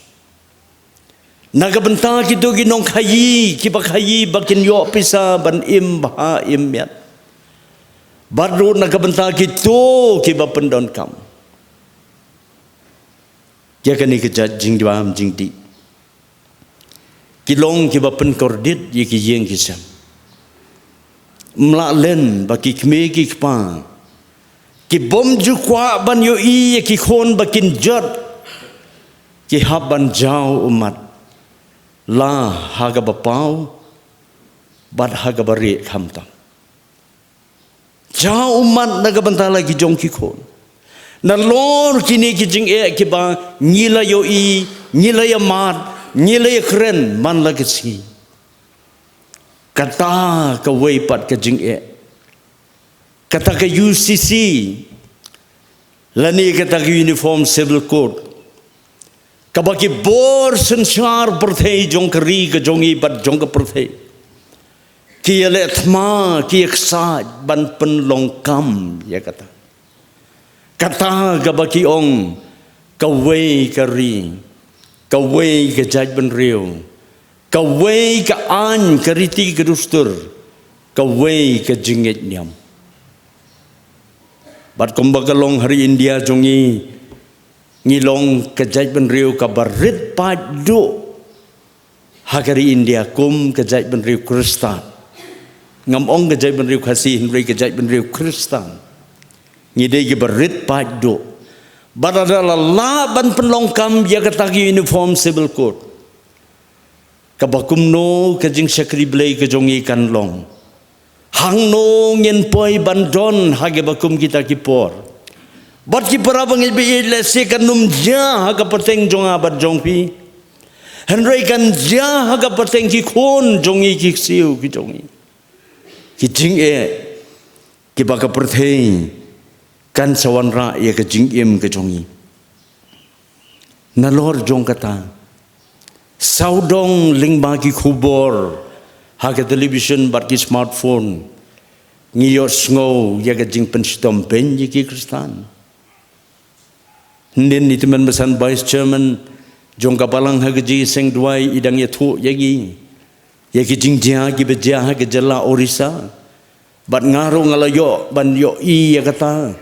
Na ka bynta kito ki nongkhaïi, kiba khaïi ba kin ïoh pisa ban im bha im miat. Bad ruh na ka bynta kito kiba pyndonkam. Ïa kane ka jait jingjam jingdih. Ki long kiba pynkordit ïa ki ïing ki sem. Ym lah len ba ki kmie ki kpa ki bym ju kwah ban ïohi ïa ki khun ba kin jot. Ki hap ban jaw ummat. La ha kaba paw bad ha kaba rieh khamtam. Jaw ummat na ka bynta la ki jong ki khun. Nalor kine ki jingeh kiba ngi la ïohi, ngi la ïamad, ngi la ïakren man la ka sngi. Kata kawei pat ka jingeh. Kata ka U C C. Lane kata ka Uniform Civil Code. Kaba ki bor synshar pyrthei jong ka ri ka jong i bad jong ka pyrthei. Ki ïaleh thma, ki ïaksaid ban pynlong kam ïa kata. Kata kaba ki ong, kawei ka ri, kawei ka jaitbynriew, kawei ka aiñ ka riti ka dustur, kawei ka jingngeit niam. Bad kumba ka long ha ri India jong i, ngi long ka jaitbynriew kaba rit paid duh ha ka ri India kum ka jaitbynriew Khristan. Ngam ong ka jaitbynriew Khasi hynrei ka jaitbynriew Khristan. Ngi dei kiba rit paid duh. Bad lada la lah ban pynlong kam ïa kata ka Uniform Civil Code. Kaba kumno ka jingshakri Blei ka jong i kan long. Hangno ngin poi ban don ha kaba kum kita ki por. Bad ki para bangeit baieit lehse kan ym jia ha ka pateng jong nga bad jong phi. Hynrei kan jia ha ka pateng ki khun jong i ki ksiew ki jong i. Ki jingeh kiba ka pyrthei kan sa wanrah ïa ka jingim ka jong i. Nalor jong kata. Sawdong lyngba ki khubor ha ka television bad ki smartphone. Ngi ïohsngew ïa ka jingpynshitom beiñ ïa ki Khristan. Hynnin i tymmen basan vice chairman jong ka balang ha ka jingïaseng duwai i dang ïathuh ïa ngi ïa ki jingjia kiba jia ha ka jylla Orissa. Bad nga ruh nga la ïoh ban ïohi ïa kata.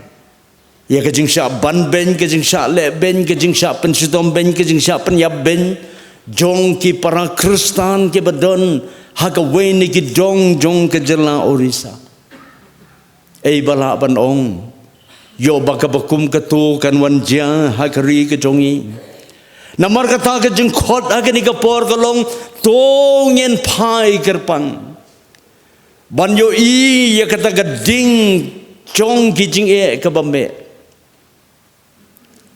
Ïa ka jingshah ban beiñ, ka jingshah leh beiñ, ka jingshah pynshitom beiñ, ka jingshah pynïap beiñ jong ki para Khristan kiba don ha kawei na ki dong jong ka jylla Orissa. Ei ba lah ban ong, ïoh ba kaba kum kato kan wan jia ha ka ri ka jong i. Namar kata ka jingkhot ha kane ka por ka long, to ngin phai kyrpang. Ban ïohi ïa kata ka ding jong ki jingeh kaba meh.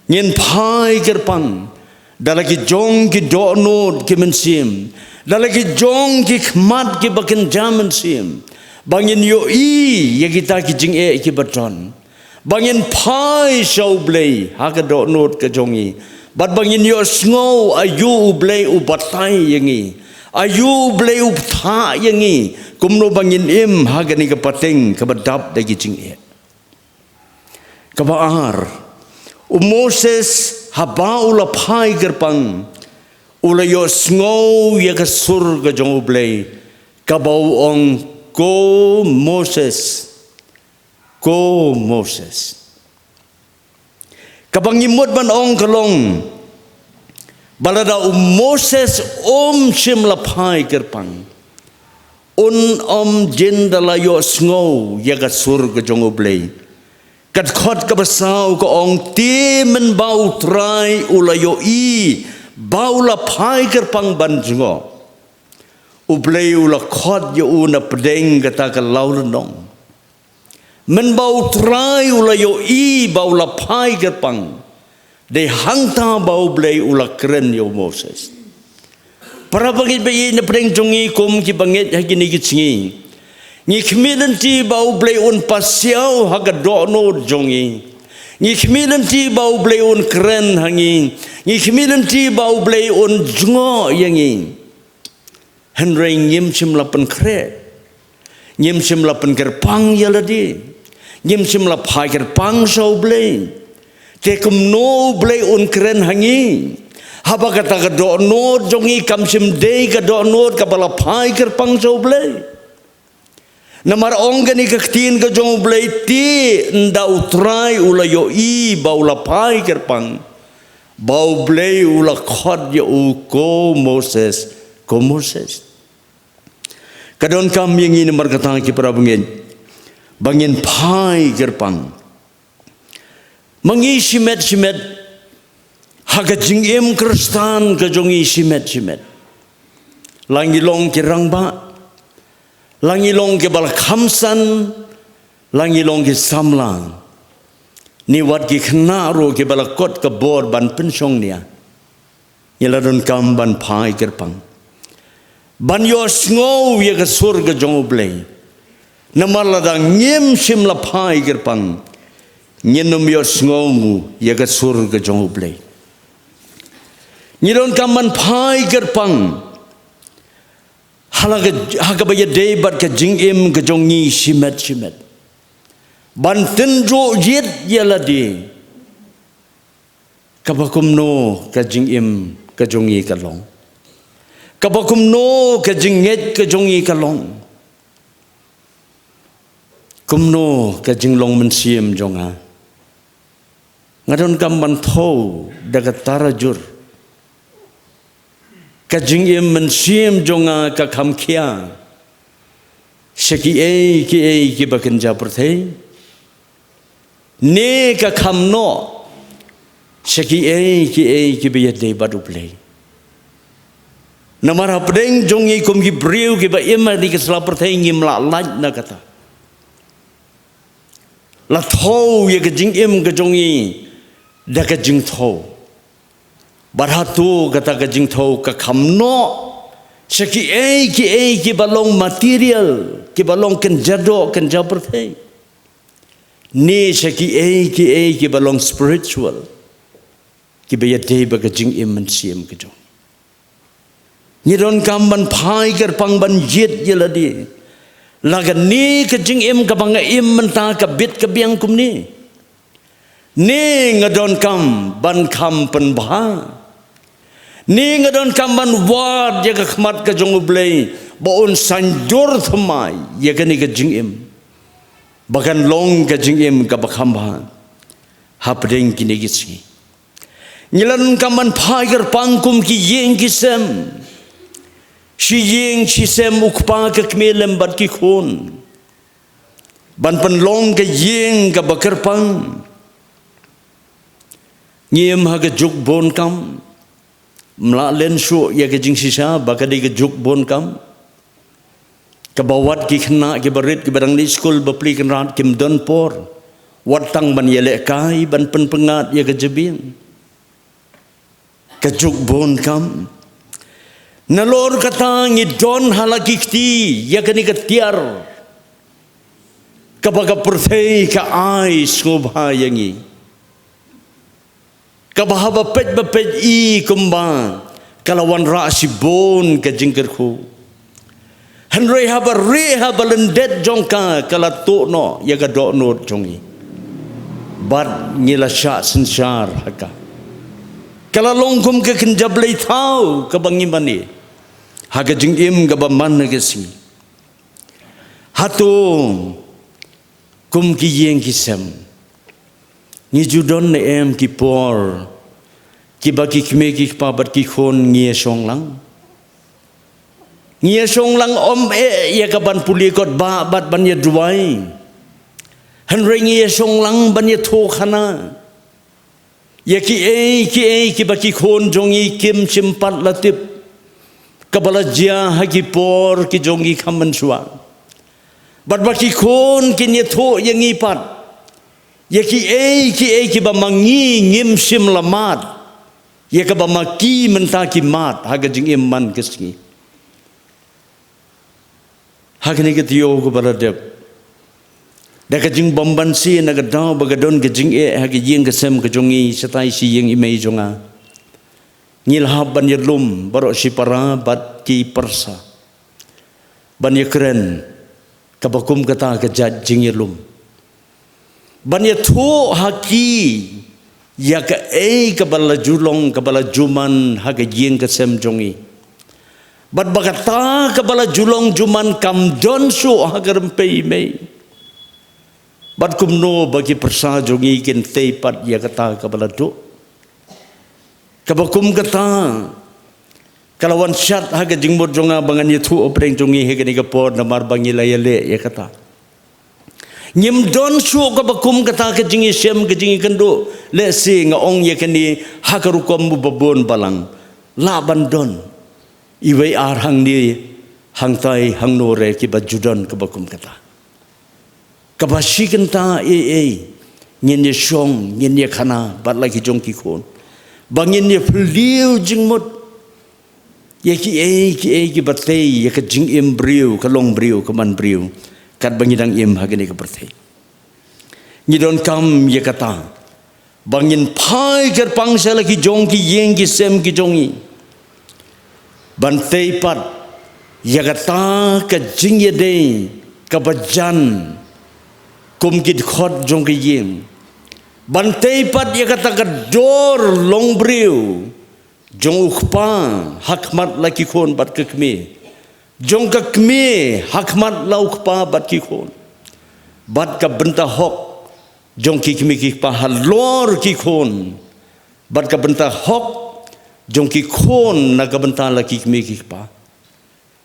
Ngin phai kyrpang da la ki jong ki dohnud ki mynsiem, da la ki jong ki khmat kiba kynja mynsiem, Ba ngin ïohi ïa kita ki jingeh kiba don. Ba ngin phai sha U Blei ha ka dohnud ka jong ngi. Bad ba ngin ïohsngew aïu U Blei u batai ïa ngi. Aïu U Blei u bthah ïa ngi. Kumno ba ngin im ha kane ka pateng kaba dap da ki jingeh. Kaba ar, u Moses haba u la phai kyrpang, u la ïohsngew ïa ka sur ka jong U Blei, kaba u ong, "Ko Moses, ko Moses." Kaba ngi mut ban ong ka long, ba lada u Moses um shym la phai kyrpang, un ym jin da la ïohsngew ïa ka sur ka jong U Blei. Ka dkhot kaba saw ka ong, te mynba U Trai u la ïohi ba u la phai kyrpang ban jngoh, U Blei u la khot ïa u na pdeng kata ka lawlynnong. Mynba U Trai u la ïohi ba u la phai kyrpang, dei hangta ba U Blei u la kren ïa u Moses. Para bangeit ba ïeit, na pdeng jong ngi kum kiba ngeit ha kine ki sngi, ngi khmih lynti ba U Blei un pasiaw ha ka dohnud jong ngi. Ngi khmih lynti ba U Blei un kren ha ngi. Ngi khmih lynti ba U Blei un jngoh ïa ngi. Hynrei ngim shym la pynkhreh. Ngim shym la pynkyrpang ïa lade. Ngim shym la phai kyrpang sha U Blei. Te kumno U Blei un kren ha ngi? Haba kata ka dohnud jong ngi kam shym dei ka dohnud kaba la phai kyrpang sha U Blei. Namar ong kane ka ktien ka jong U Blei, te ynda U Trai u la ïohi ba u la phai kyrpang, ba U Blei u la khot ïa u, "Ko Moses, ko Moses." Ka donkam ïa ngi namar kata ki para bangeit, ba ngin phai kyrpang. Ma ngi shimet shimet ha ka jingim Khristan ka jong ngi shimet shimet. La ngi long ki rangbah, la ngi long kiba la kham san, la ngi long ki samla, ne wat ki khynnah ruh kiba la kot ka bor ban pynshong nia. Ngi la donkam ban phai kyrpang, ban ïohsngew ïa ka sur ka jong U Blei. Namar lada ngim shym la phai kyrpang, ngin ym ïohsngew ïa ka sur ka jong U Blei. Ngi donkam ban phai kyrpang ha la ka, ha kaba ïadei bad ka jingim ka jong ngi shimet shimet, ban tynjuh jied ïa lade. Kaba kumno ka jingim ka jong ngi ka long? Kaba kumno ka jingngeit ka jong ngi ka long? Kumno ka jinglong mynsiem jong nga? Nga donkam ban thew da ka tarajur. Ka jingim mynsiem jong nga ka kham khia sha kiei kiei kiba kynja pyrthei, ne ka kham noh sha kiei kiei kiba ïadei bad U Blei? Namar hapdeng jong ngi kum ki briew kiba im ha kane ka sla pyrthei ngim lah lait na kata. La thew ïa ka jingim ka jong ngi da ka jingthew. Bad hato kata ka jingthew ka kham noh sha kiei kiei kiba long material, kiba long kynja doh kynja pyrthei, ne sha kiei kiei kiba long spiritual, kiba ïadei bad ka jingim mynsiem ka jong ngi? Ngi donkam ban phai kyrpang ban jied ïa lade. La kane ka jingim kaba nga im mynta ka bit ka biang kumne, ne nga donkam ban kham pynbha? Ne nga donkam ban wad ïa ka khmat ka jong U Blei ba un saiñdur thymmai ïa kane ka jingim, ba kan long ka jingim kaba kham bha hapdeng kine ki sngi? Ngi la donkam ban phai kyrpang kum ki ïing ki sem, shi ïing shi sem, u kpa, ka kmie lem bad ki khun, ban pynlong ka ïing kaba kyrpang. Ngi im ha ka juk bun kam. Ym lah len shuh ïa ka jingshisha ba ka dei ka juk bun kam, kaba wat ki khynnah kiba rit kiba dang leit skul bapli kynrad kim don por wat tang ban ïalehkai, ban pynpyngngad ïa ka jabieng. Ka juk bun kam. Nalor kata ngi don ha la ki kti ïa kane ka tiar Kaba ka pyrthei ka ai sngewbha ïa ngi. Kaba haba peit ba peit i kumba ka la wanrah shibun ka jingkyrkhu. Hynrei haba rieh haba lyndet jong ka ka la tuh noh ïa ka dohnud jong i. Bad ngi la shah synshar ha ka. Ka la long kum ka kynja blei thaw kaba ngi mane ha ka jingim kaba man ha ka sngi. Hato kum ki ïing ki sem ngi ju don ne em ki por kiba ki kmie ki kpa bad ki khun ngi ïa shong lang? Ngi ïa shong lang ym eh ïa ka ban pule kot ba bad ban ïa duwai. Hynrei ngi ïa shong lang ban ïathuh khana ïa kiei kiei kiba ki khun jong ngi kim shym pat la tip, kaba la jia ha ki por ki jong ngi kham mynshuwa. Bad ba ki khun kin ïathuh ïa ngi pat ïa kiei kiei kiba ma ngi ngim shym la mad, ïa kaba ma ki mynta ki mad ha ka jingim man ka sngi. Ha kane ka taïew kaba la dep, da ka jingbymbanse na ka daw ba ka don ka jingeh ha ka ïing ka sem ka jong ngi, shatai shi ïing i mei jong nga, ngi la hap ban ïalum baroh shi para bad ki pyrsa ban ïakren kaba kum kata ka jait jingïalum, ban ïathuh ha ki ïa kaei kaba la ju long kaba la ju man ha ka ïing ka sem jong ngi. Bad ba kata kaba la ju long ju man kam don shuh ha ka rympei i mei. Bad kumno ba ki pyrsa jong ngi kin tei pat ïa kata kaba la duh. Kaba kum kata ka la wan shat ha ka jingmut jong nga ba ngan ïathuh hapdeng jong ngi ha kane ka por namar ba ngi la ïaleh ïa kata. Ngim don shuh kaba kum kata ka jingïashem ka jingïakynduh. Lehse nga ong ïa kane ha ka rukom uba bun balang, lah ban don iwei ar hangne hangtai hangno re kiba ju don kaba kum kata. Kaba shi kynta ei ei ngin ïa shong ngin ïa khana bad la ki jong ki khun ba ngin ïa phylliew jingmut ïa kiei kiei kiba tei ïa ka jingim briew, ka long briew, ka man briew katba ngi dang im ha kane ka pyrthei. Ngi donkam ïa kata ba ngin phai kyrpang sha la ki jong ki ïing ki sem ki jong ngi ban tei pat ïa kata ka jingïadei kaba jan kum ki dkhot jong ka ïing, ban tei pat ïa kata ka dor long briew jong u kpa ha khmat la ki khun bad ka kmie, jong ka kmie ha khmat la u kpa bad ki khun, bad ka bynta hok jong ki kmie ki kpa halor ki khun, bad ka bynta hok jong ki khun na ka bynta la ki kmie ki kpa.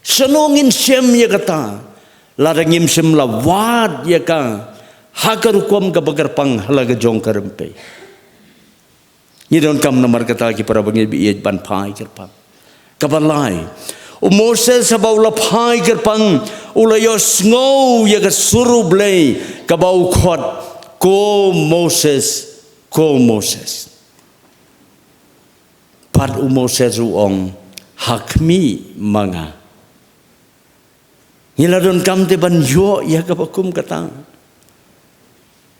Shano ngin shem ïa kata lada ngim shym la wad ïa ka ha ka rukom kaba kyrpang ha la ka jong ka rympei? Ngi donkam namar kata ki para bangeit ba ïeit ban phai kyrpang. Kaba lai, u Moses haba u la phai kyrpang u la ïohsngew ïa ka sur U Blei kaba u khot, "Ko Moses, ko Moses." Pat u Moses u ong, "Ha khmih ma nga." Ngi la donkam te ban ïoh ïa kaba kum kata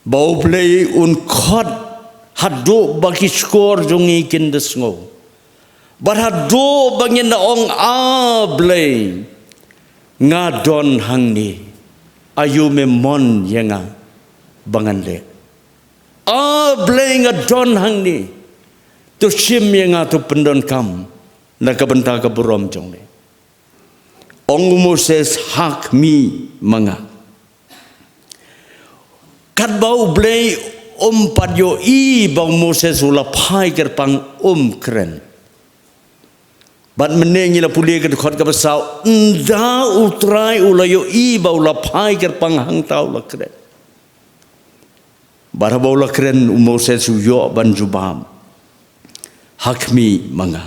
ba U Blei un khot haduh ba ki shkor jong ngi kin da sngew, bad haduh ba ngin da ong, "A Blei, nga don hangne, aïu me mon ïa nga ba ngan leh? A Blei, nga don hangne, to shim ïa nga, to pyndonkam na ka bynta ka burom jong me." Ong u Moses, "Ha khmih ma nga." Katba U Blei um pat ïohi ba u Moses u la phai kyrpang, um kren. Bad mynne ngi la pule ka dkhot kaba saw, ynda U Trai u la ïohi ba u la phai kyrpang hangta u la kren. Bad haba u la kren u Moses u ïoh ban jubab, "Ha khmih ma nga."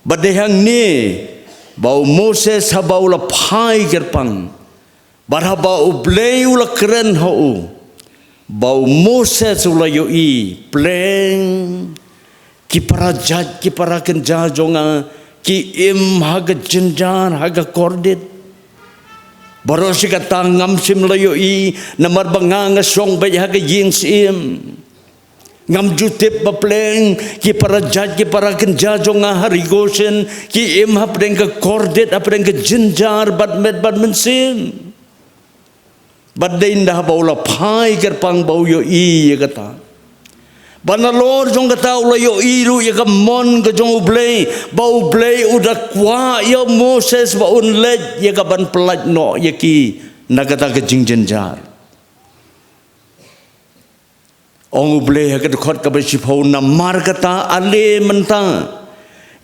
Bad dei hangne ba u Moses haba u la phai kyrpang, bad haba U Blei u la kren ha u, ba u Moses u la ïohi pleng, ki para jait ki para kynja jong nga ki im ha ka jynjar ha ka kordit. Baroh shi katta ngam shym la ïohi, namar ba nga nga shong beit ha ka ïing syiem. Ngam ju tip ba pleng ki para jait ki para kynja jong nga ha ri Goshen ki im hapdeng ka kordit, hapdeng ka jynjar bad met bad mynsiem. Bad dei ynda ba u la phai kyrpang ba u ïohi ïa kata. Ba nalor jong kata u la ïohi ruh ïa ka mon ka jong U Blei, ba U Blei u da kwah ïa u Moses ba un leit ïa ka ban pyllait noh ïa ki na kata ka jingjynjar. Ong U Blei ha ka dkhot kaba shiphew, namar kata ale mynta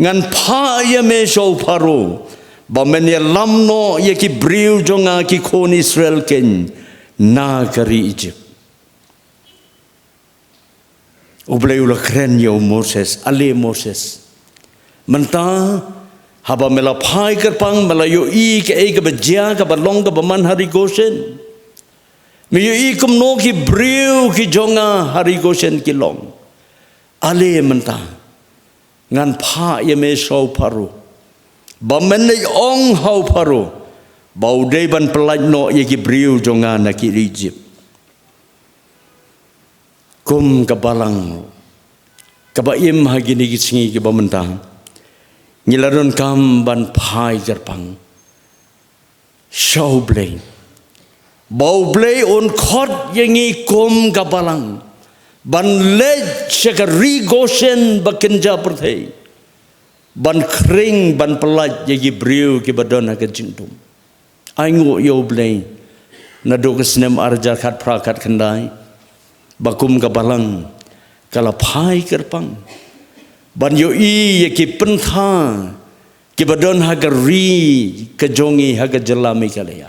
ngan phah ïa me sha u Pharaoh ba men ïalam noh ïa ki briew jong nga ki khun Israel keiñ na ka ri Egypt. U Blei u la kren ïa u Moses, ale Moses, mynta haba me la phai kyrpang, me la ïohi kaei kaba jia, kaba long, kaba man ha ri Goshen. Me ïohi kumno ki briew ki jong nga ha ri Goshen ki long. Ale mynta ngan phah ïa me sha u Pharaoh ba men ïa ong ha u Pharaoh ba u dei ban pyllait noh ïa ki briew jong nga na ki ri Egypt. Kum ka balang kaba im ha kine ki sngi kiba mynta, ngi la donkam ban phai kyrpang sha U Blei ba U Blei un khot ïa ngi kum ka balang ban leit sha ka ri Goshen ba kynja pyrthei, ban khring, ban pyllait ïa ki briew kiba don ha ka jingdum. Ai nguh ïa U Blei, naduh ka snem ar hajar khatphra khatkhyndai ba kum ka balang ka la phai kyrpang ban ïohi ïa ki pyntha kiba don ha ka ri ka jong ngi, ha ka jylla Meghalaya,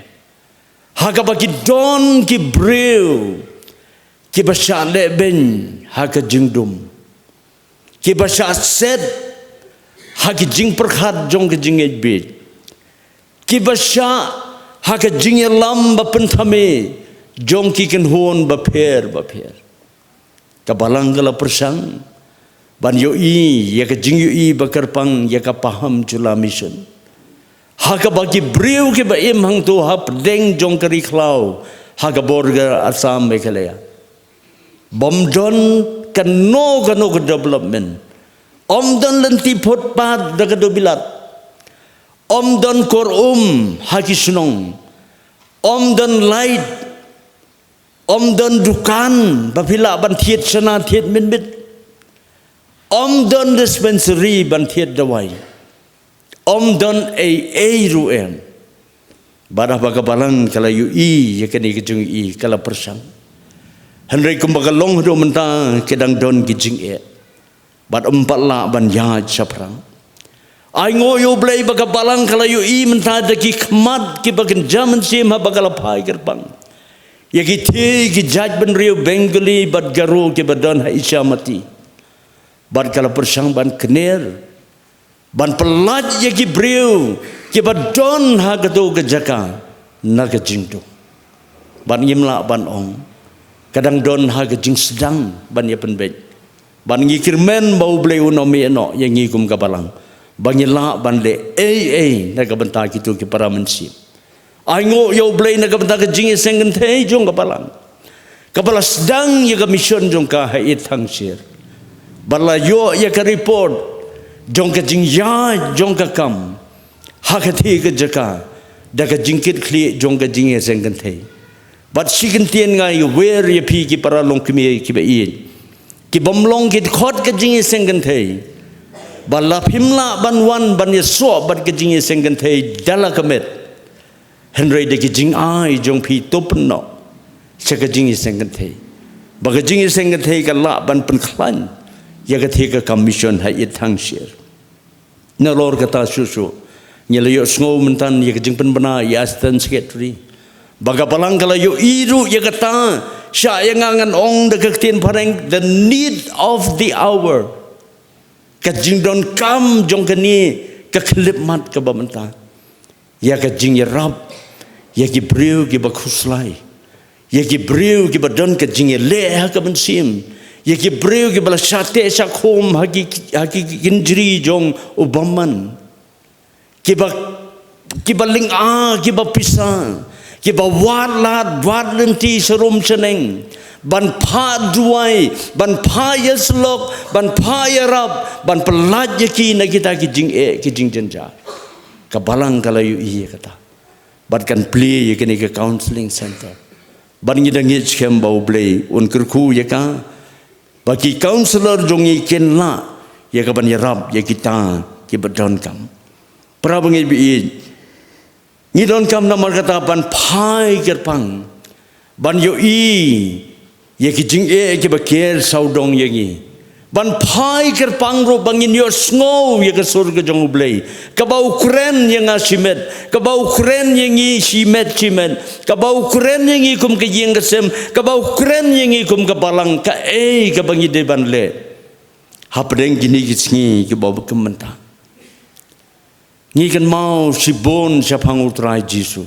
ha kaba ki don ki briew kiba shah lehbeiñ ha ka jingdum, kiba shah set ha ki jingpyrkhat jong ka jingngeit bieit, kiba shah ha ka jingïalam ba pynthame jong ki kynhun bapher bapher. Ka balang ka la pyrshang ban ïohi ïa ka jingïohi ba kyrpang ïa ka Paham Jylla Mission, ha kaba ki briew kiba im hangto hapdeng jong ka ri khlaw, ha ka border Assam Meghalaya, bym don kano kano ka development. Ym don lynti footpath da ka dewbilat. Ym don kur um ha ki shnong. Ym don light. Ym don dukan ba phi lah ban thied shana thied mitmit. Ym don dispensary ban thied dawai. Ym don ei ei ruh em. Bad haba ka balang ka la ïohi ïa kane ka jingïohi, ka la pyrshang. Hynrei kumba ka long haduh mynta, ki dang don ki jingeh. Bad ym pat lah ban ïaid shaphrang. Ai nguh ïa U Blei ba ka balang ka la ïohi mynta da ki khmat kiba kynja mynsiem haba ka la phai kyrpang ïa ki thie ki jaitbynriew Bengali bad Garo kiba don ha Ichamati. Bad ka la pyrshang ban kner, ban pyllait ïa ki briew kiba don ha kato ka jaka na ka jingdum. Bad ngim lah ban ong ka dang don ha ka jingsdang ban ïa pynbeit. Bad ngi kyrmen ba U Blei un ym ïehnoh ïa ngi kum ka balang ba ngi lah ban leh ei ei na ka bynta kito ki para mynsiem. Ai nguh ïa U Blei na ka bynta ka jingïaseng kynthei jong ka balang, kaba la sdang ïa ka mission jong ka ha Ïeid Thangsyier. Bad la ïoh ïa ka report jong ka jingïaid jong ka kam ha kathie ka jaka da ka jingkitkhlieh jong ka jingïaseng kynthei. Bad shi kyntien nga ïawer ïa phi ki para longkmie kiba ïeit, ki bym long ki dkhot ka jingïaseng kynthei, ba la phim lah ban wan ban ïasoh bad ka jingïaseng kynthei da la ka met. Hynrei da ki jingai jong phi to pynnoh sha ka jingïaseng kynthei, ba ka jingïaseng kynthei ka lah ban pynkhlaiñ ïa kathie ka kam mission ha Ïeid Thangsyier. Nalor kata shuh shuh ngi la ïohsngew mynta ïa ka jingpynbna ïa Assistant Secretary, ba ka balang ka la ïohi ruh ïa kata. Shah ïa nga ngan ong da ka ktien phareng, the need of the hour. Ka jingdonkam jong kane ka khyllipmat kaba mynta, ïa ka jingïarap ïa ki briew kiba khuslai, ïa ki briew kiba don ka jingïaleh ha ka mynsiem, ïa ki briew kiba la shah teh shah khum ha ki, ha ki kynjri jong u bymman, kiba, kiba lynga, kiba pisa, Kiba wad lad, wad lynti sharum shaneng, ban phah duwai, ban phah ïasyllok, ban phah ïarap, ban pyllait ïa ki na kita ki jingeh, ki jingjynjar. Ka balang ka la ïohi ïa kata. Bad kan plie ïa kane ka counseling center. Bad ngi da ngeit skhem ba U Blei un kyrkhu ïa ka, ba ki counselor jong ngi kin lah ïa ka ban ïarap ïa kita kiba donkam. Para bangeit ba ïeit, ngi donkam namar kata ban phai kyrpang, ban ïohi ïa ki jingeh kiba ker sawdong ïa ngi, ban phai kyrpang ruh ba ngin ïohsngew ïa ka sur ka jong U Blei, kaba u kren ïa nga shimet, kaba u kren ïa ngi shimet shimet, kaba u kren ïa ngi kum ka ïing ka sem, kaba u kren ïa ngi kum ka balang, kaei kaba ngi dei ban leh hapdeng kine ki sngi kiba bun mynta. Ngi kynmaw shibun shaphang U Trai Jisu,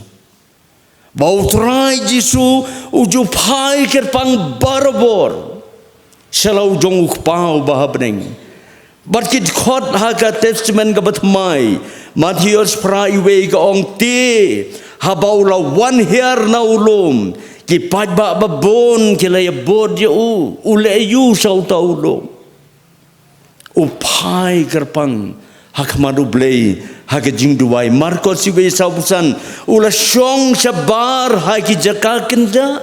ba U Trai Jisu u ju phai kyrpang barabor sha la u jong U Kpa uba ha bneng. Bad ki dkhot ha ka Testament kaba thymmai, Mathaios phra wei ka ong, te haba u la wan hiar na u lum, ki paidbah ba bun ki la ïabud ïa u. U leh aïu sha uta u lum? U phai kyrpang ha khmat U Blei ha ka jingduwai. Markos wei saw phew san, u la shong shabar ha ki jaka kynjah.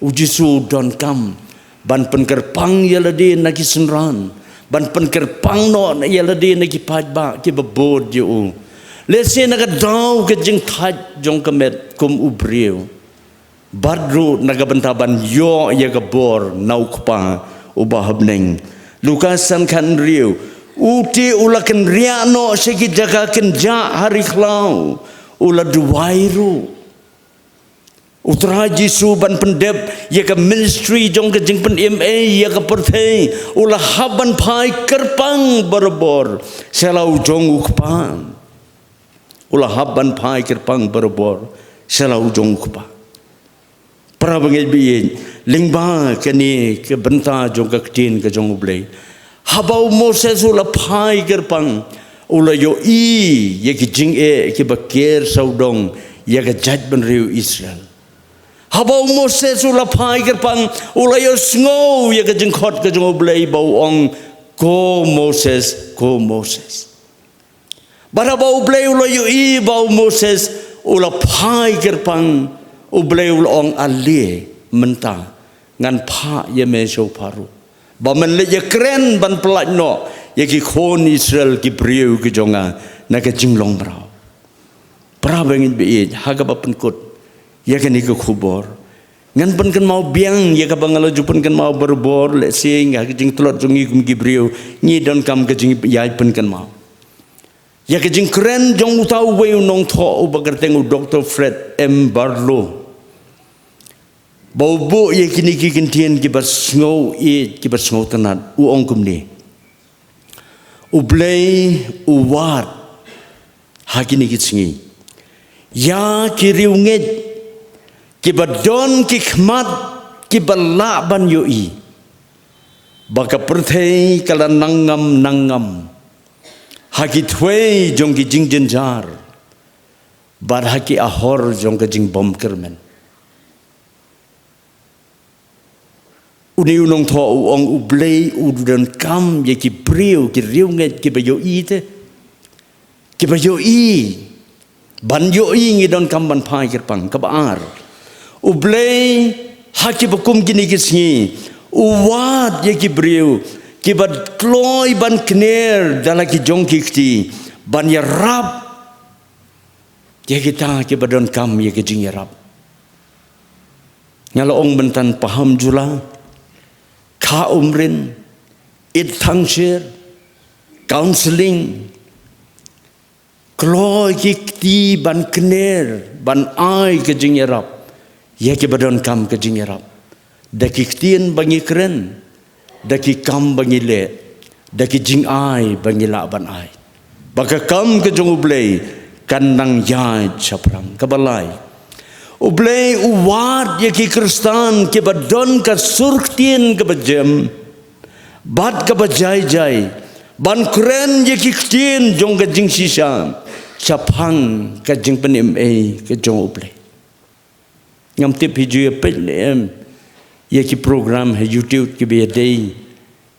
U Jisu u donkam ban pynkyrpang ïa lade na ki synran, ban pynkyrpang noh ïa lade na ki paidbah kiba bud ïa u. Lehse na ka daw ka jingthait jong ka met kum u briew, bad ruh na ka bynta ban ïoh ïa ka bor na U Kpa uba ha bneng. Lukas san khathynriew, u te u la kynriah noh sha ki jaka kynjah ha ri khlaw, u la duwai ruh. U Trai Jisu ban pyndep ïa ka ministry jong ka jingpynim ei ïa ka pyrthei, u la hap ban phai kyrpang barabor sha la u jong U Kpa. U la hap ban phai kyrpang barabor sha la u jong U Kpa. Para bangeit ba ïeit, lyngba kane ka bynta jong ka ktien ka jong U Blei, haba u Moses u la phai kyrpang, u la ïohi ïa ki jingeh kiba ker sawdong ïa ka jaitbynriew Israel. Haba u Moses u la phai kyrpang, u la ïohsngew ïa ka jingkhot ka jong U Blei ba u ong, ko Moses, ko Moses. Bad haba U Blei u la ïohi ba u Moses u la phai kyrpang, U Blei u la ong, ale mynta ngan phah ïa me sha u Pharaoh, ba men leit ïakren ban pyllait noh ïa ki khun Israel, ki briew ki jong nga, na ka jinglong mraw. Para bangeit ba ïeit, ha kaba pynkut ïa kane ka khubor, ngan pynkynmaw biang ïa kaba nga la ju pynkynmaw barabor, lehse ha ka jingtlot jong ngi kum ki briew ngi donkam ka jingïai pynkynmaw. Ïa ka jingkren jong uta uwei u nongthoh uba kyrteng u Doktor Fred M Barlow, ba u buh ïa kine ki kyntien kiba sngew ïeit, kiba sngewtynnat. U ong kumne: U Blei u wad ha kine ki sngi ïa ki riewngeit kiba don ki khmat kiba lah ban ïohi ba ka pyrthei ka la nang ngam nang ngam ha ki thwei jong ki jingjynjar bad ha ki ahor jong ka jingbymkyrmen. Une u nongthoh u ong U Blei u donkam ïa ki briew, ki riewngeit kiba ïohi te, kiba ïohi. Ban ïohi ngi donkam ban phai kyrpang. Kaba ar, U Blei ha kiba kum kine ki sngi u wad ïa ki briew kiba kloi ban kner da la ki jong ki kti ban ïarap ïa kita kiba donkam ïa ka jingïarap. Nga la ong mynta, paham jula, kha umrin, it thangsher, counseling, kloi ki kti ban kner, ban ai ka jingïarap ïa kiba donkam ka jingïarap, da ki ktien ba ngi kren, da ki kam ba ngi leh, da ki jingai ba ngi lah ban ai, ba ka kam ka jong U Blei kan nang ïaid shaphrang. Kaba lai, U Blei u wad ïa ki Khristan kiba don ka sur ktien kaba jem bad kaba jai jai ban kren ïa ki ktien jong ka jingshisha shaphang ka jingpynim ei ka jong U Blei. Ngam tip phi ju ïa peit ne em ïa ki program ha YouTube kiba ïadei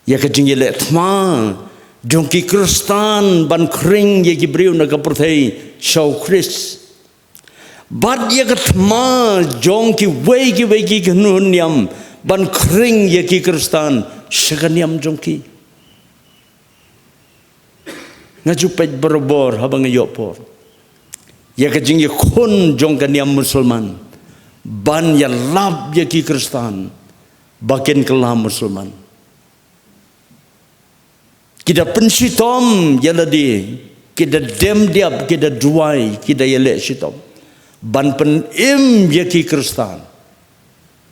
ïa ka jingïaleh thma jong ki Khristan ban khring ïa ki briew na ka pyrthei sha u Khrist. Bad ïa ka thma jong kiwei kiwei ki kynhun niam ban khring ïa ki Khristan sha ka niam jong ki. Nga ju peit barabor haba nga ïoh por ïa ka jingïakhun jong ka niam Musulman ban ïalap ïa ki Khristan ba kin kylla Musulman. Ki da pynshitom ïa lade, ki da dem diap, ki da duwai, ki da ïaleh shitom ban pynim ïa ki Khristan.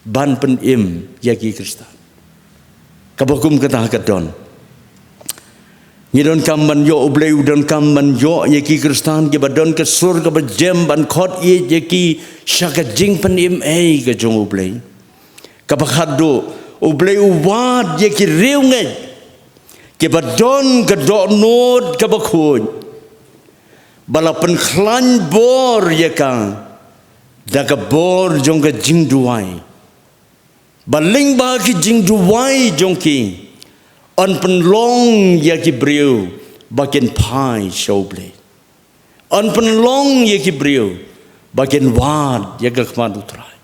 Ban pynim ïa ki Khristan. Kaba kum kata ka don, ngi donkam ban ïoh, U Blei u donkam ban ïoh ïa ki Khristan kiba don ka sur kaba jem ban khot ïa ki sha ka jingpynim ei ka jong U Blei. Kaba khatduh, U Blei u wad ïa ki riewngeit kiba don ka dohnud kaba khuid ba la pynkhlaiñ bor ïa ka da ka bor jong ka jingduwai. Ba lyngba ki jingduwai jong ki, yn pynlong ïa ki briew ba kin phai sha U Blei. Yn pynlong ïa ki briew ba kin wad ïa ka khmat U Trai.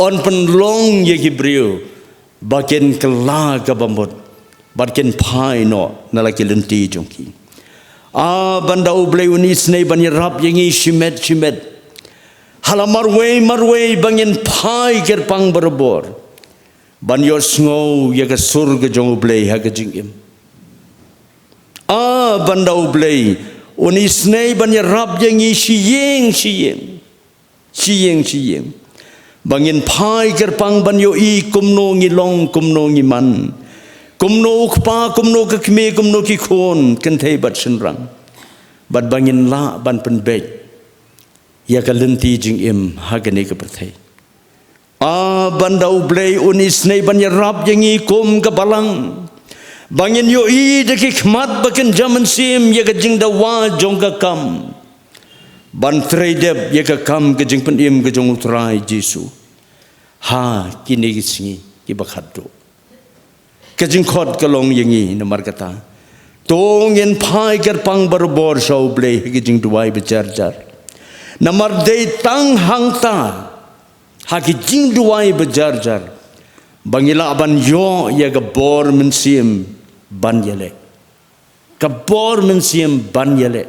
Yn pynlong ïa ki briew ba kin kylla kaba mut bad kin phai noh na la ki lynti jong ki. A ban da U Blei un isynei ban ïarap ïa ngi shimet shimet ha la marwei marwei ba ngin phai kyrpang barabor ban ïohsngew ïa ka sur ka jong U Blei ha ka jingim. A ban da U Blei un isynei ban ïarap ïa ngi shi ïing shi ïing, shi ïing shi ïing, ba ngin phai kyrpang ban ïohi kumno ngi long, kumno ngi man, kumno u kpa, kumno ka kmie, kumno ki khun kynthei bad shynrang, bad ba ngin lah ban pynbeit ïa ka lynti jingim ha kane ka pyrthei. A ban da U Blei un isynei ban ïarap ïa ngi kum ka balang ba ngin ïohi da ki khmat ba kynja mynsiem ïa ka jingdawa jong ka kam ban trei dep ïa ka kam ka jingpynim ka jong U Trai Jisu ha kine ki sngi kiba khatduh. Ka jingkhot ka long ïa ngi namar kata, to ngin phai kyrpang barabor sha U Blei ha ki jingduwai ba jar jar. Namar dei tang hangta ha ki jingduwai ba jar jar ba ngi lah ban ïoh ïa ka bor mynsiem ban ïaleh. Ka bor mynsiem ban ïaleh,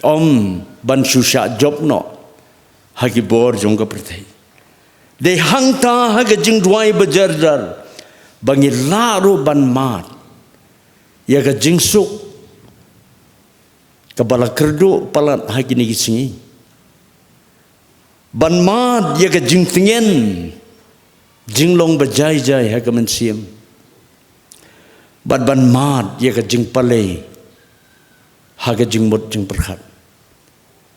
ym ban shu shah jop noh ha ki bor jong ka pyrthei. Dei hangta ha ka jingduwai ba jar jar ba ngi lah ruh ban mad ïa ka jingsuk kaba la kyrduh palat ha kine ki sngi, ban mad ïa ka jingtngen jinglong ba jai jai ha ka mynsiem, bad ban mad ïa ka jingpalei ha ka jingmut jingpyrkhat.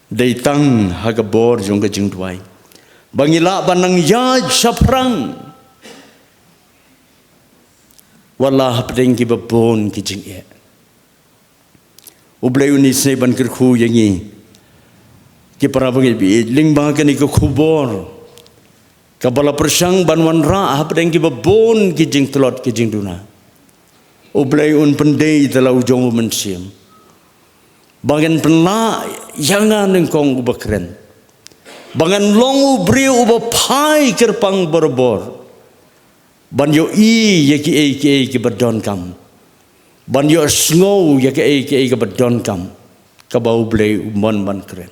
Dei tang ha ka bor jong ka jingduwai ba ngi lah ban nang ïaid shaphrang wat la hapdeng kiba bun ki jingeh. U Blei un isynei ban kyrkhu ïa ngi ki para bangeit ba ïeit lyngba kane ka khubor kaba la pyrshang ban wanrah hapdeng kiba bun ki jingtlot ki jingduna. U Blei un pyndei da la u jong u Mynsiem ba ngan pynlah ïa nga nyngkong uba kren, ba ngan long u briew uba phai kyrpang barabor ban ïohi ïa kiei kiei kiba donkam, ban ïohsngew ïa kiei kiei kiba donkam, kaba U Blei u mon ban kren,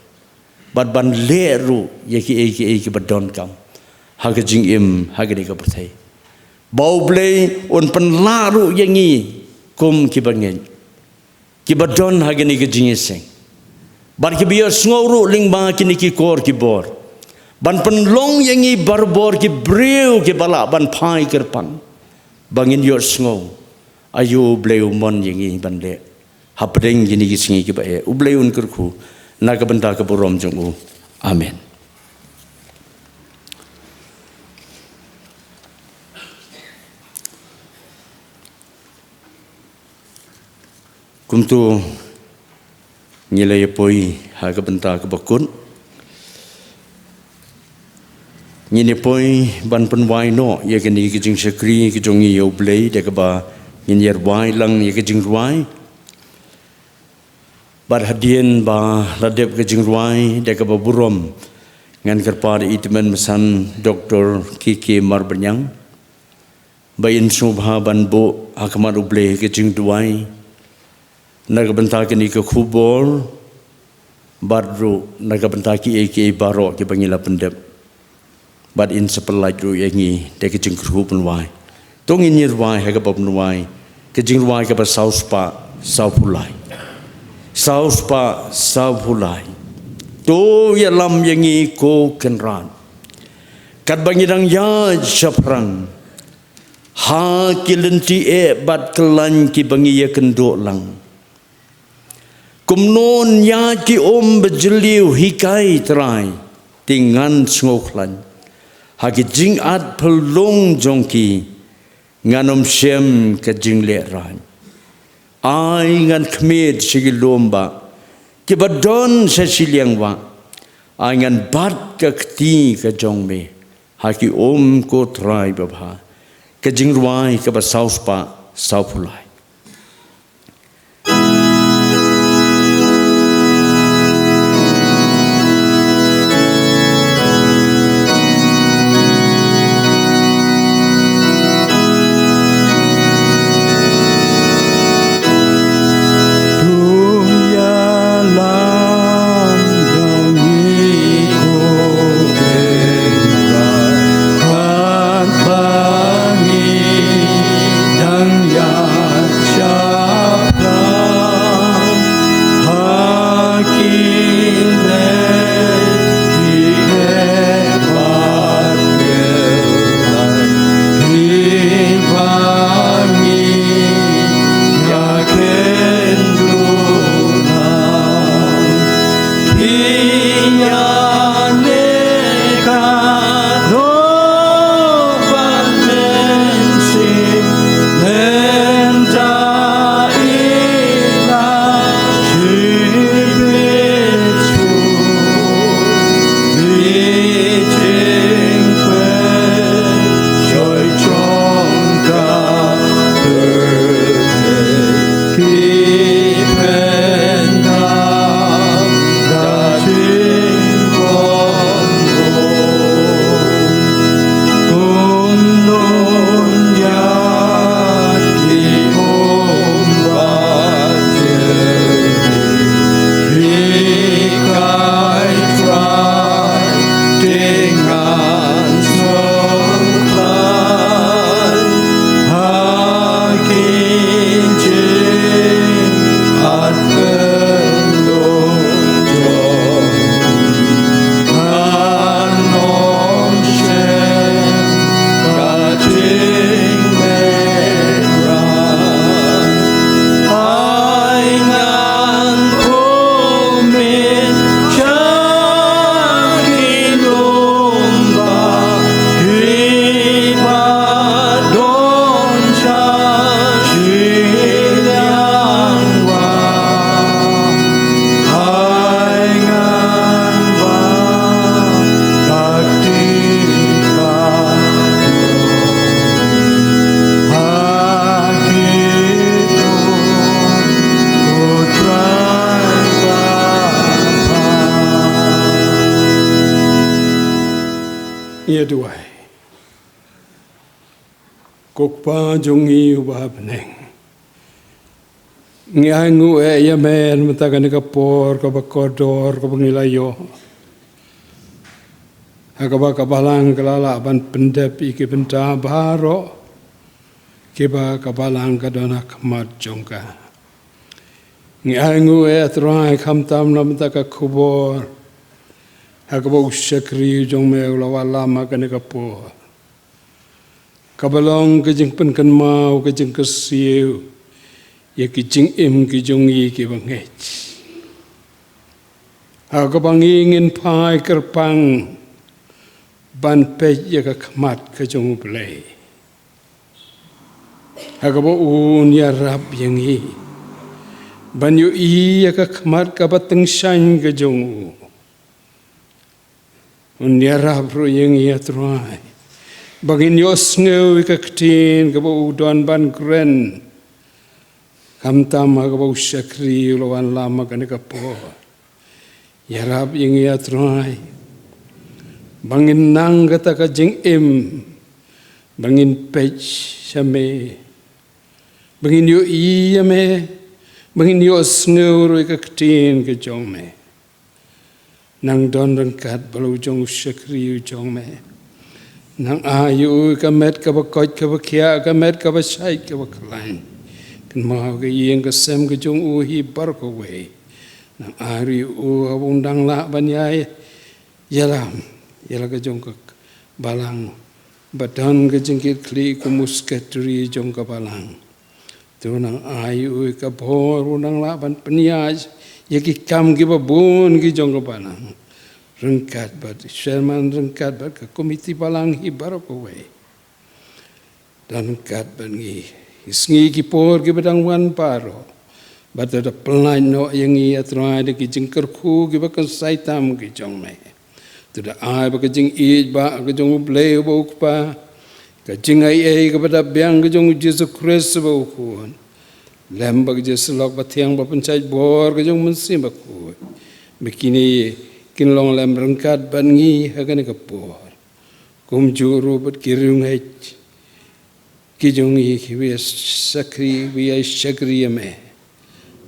bad ban leh ruh ïa kiei kiei kiba donkam ha ka jingim ha kane ka pyrthei. Ba U Blei un pynlah ruh ïa ngi kum kiba ngeit, kiba don ha kane ka jingïaseng, bad kiba ïohsngew ruh lyngba kine ki kor ki bor, ban pynlong ïa ngi barabor ki briew kiba lah ban phai kyrpang, ba ngin ïohsngew aïu U Blei u mon ïa ngi ban leh hapdeng kine ki sngi kiba eh. U Blei un kyrkhu na ka bynta ka burom jong u. Amen. Kumto ngi la ïa poi ha ka bynta kaba kut. Ngin ïa poi ban pynwai noh ïa kane ka jingshakri ka jong ngi ïa U Blei da kaba ngin ïa rwai lang ïa ka jingrwai. Bad hadien ba la dep ka jingrwai da kaba burom, ngan kyrpad ïa i tymmen basan Doktor K K Marbaniang ba in sngewbha ban buh ha khmat U Blei ka jingduwai na ka bynta kane ka khubor, bad ruh na ka bynta kiei kiei baroh kiba ngi la pyndep. Bad in sa pyllait ruh ïa ngi da ka jingkyrkhu pynwai. To ngin ïa rwai ha kaba pynwai ka jingrwai kaba saw spah saw phew lai. Saw spah saw phew lai. To ïalam ïa ngi ko Kynrad, katba ngi dang ïaid shaphrang ha ki lynti eh bad kyllaiñ kiba ngi ïakynduh lang. Kumno yn ïaid ki um ba jylliew, hikai Trai, te ngan sngewkhlaiñ. Ha ki jingat phyllung jong ki ngan ym shem ka jinglehrain. Ai ngan khmied sha ki lum bah kiba don sha shiliang wah. Ai ngan bat ka kti ka jong me ha ki um ko Trai babha. Ka jingrwai kaba saw spah saw phew lai. Ïa duwai. Ko Kpa jong ngi uba ha bneng, ngi ai nguh eh ïa me mynta kane ka por kaba kordor kaba ngi la ïoh, ha kaba ka balang ka la lah ban pyndep ïa ki bynta baroh kiba ka balang ka don ha khmat jong ka. Ngi ai nguh eh, Trai, khamtam na mynta ka khubor ha kaba u shakri jong me u la wallam ha kane ka por, kaba long ka jingpynkynmaw, ka jingkyrsiew ïa ki jingim ki jong ngi kiba ngeit, ha kaba ngi ngin phai kyrpang ban peit ïa ka khmat ka jong U Blei, ha kaba un ïarap ïa ngi ban ïohi ïa ka khmat kaba tyngshaiñ ka jong u. Un ïarap ruh ïa ngi, A Trai, ba ngin ïohsngew ïa ka ktien kaba u don ban kren, khamtam ha kaba u shakri u la wanlam ha kane ka por. Ïarap ïa ngi, A Trai, ba ngin nang kata ka jingim, ba ngin peit sha me, ba ngin ïohi ïa me, ba ngin ïohsngew ruh ïa ka ktien ka jong me. Nang don ryngkat bad u jong u shakri u jong me. Nang ai ïa u ka met kaba koit kaba khiah, ka met kaba shait kaba khlaiñ, kynmaw ka ïing ka sem ka jong u hi baroh kawei. Nang ai ruh ïa u haba un dang lah ban ïai ïalam ïa la ka jong ka balang, ba don ka jingkitkhlieh kum u sekretari jong ka balang. To nang ai ïa u ka bor, u nang lah ban pynïaid ïa ki kam kiba bun ki jong ka balang, ryngkat bad chairman, ryngkat bad ka komiti balang hi baroh kawei. Don ryngkat bad ngi, ki sngi ki por kiba dang wan baroh, bad to da pynlait noh ïa ngi, A Trai, da ki jingkyrkhu kiba kynsai tam ki jong me. To da ai ba ka jingïeit ba ka jong U Blei uba U Kpa, ka jingaiei kaba da biang ka jong U Jisu Khrist uba U Khun, lem bad ka jingsyllok bathiang ba pynshait bor ka jong U Mynsiem Bakhuid, ba kine kin long lem ryngkat bad ngi ha kane ka por, kumjuh ruh bad ki riewngeit ki jong ngi kiba ïa shakri, ba ïa shakri ïa me,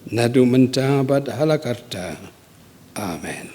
naduh mynta bad hala karta. Amen.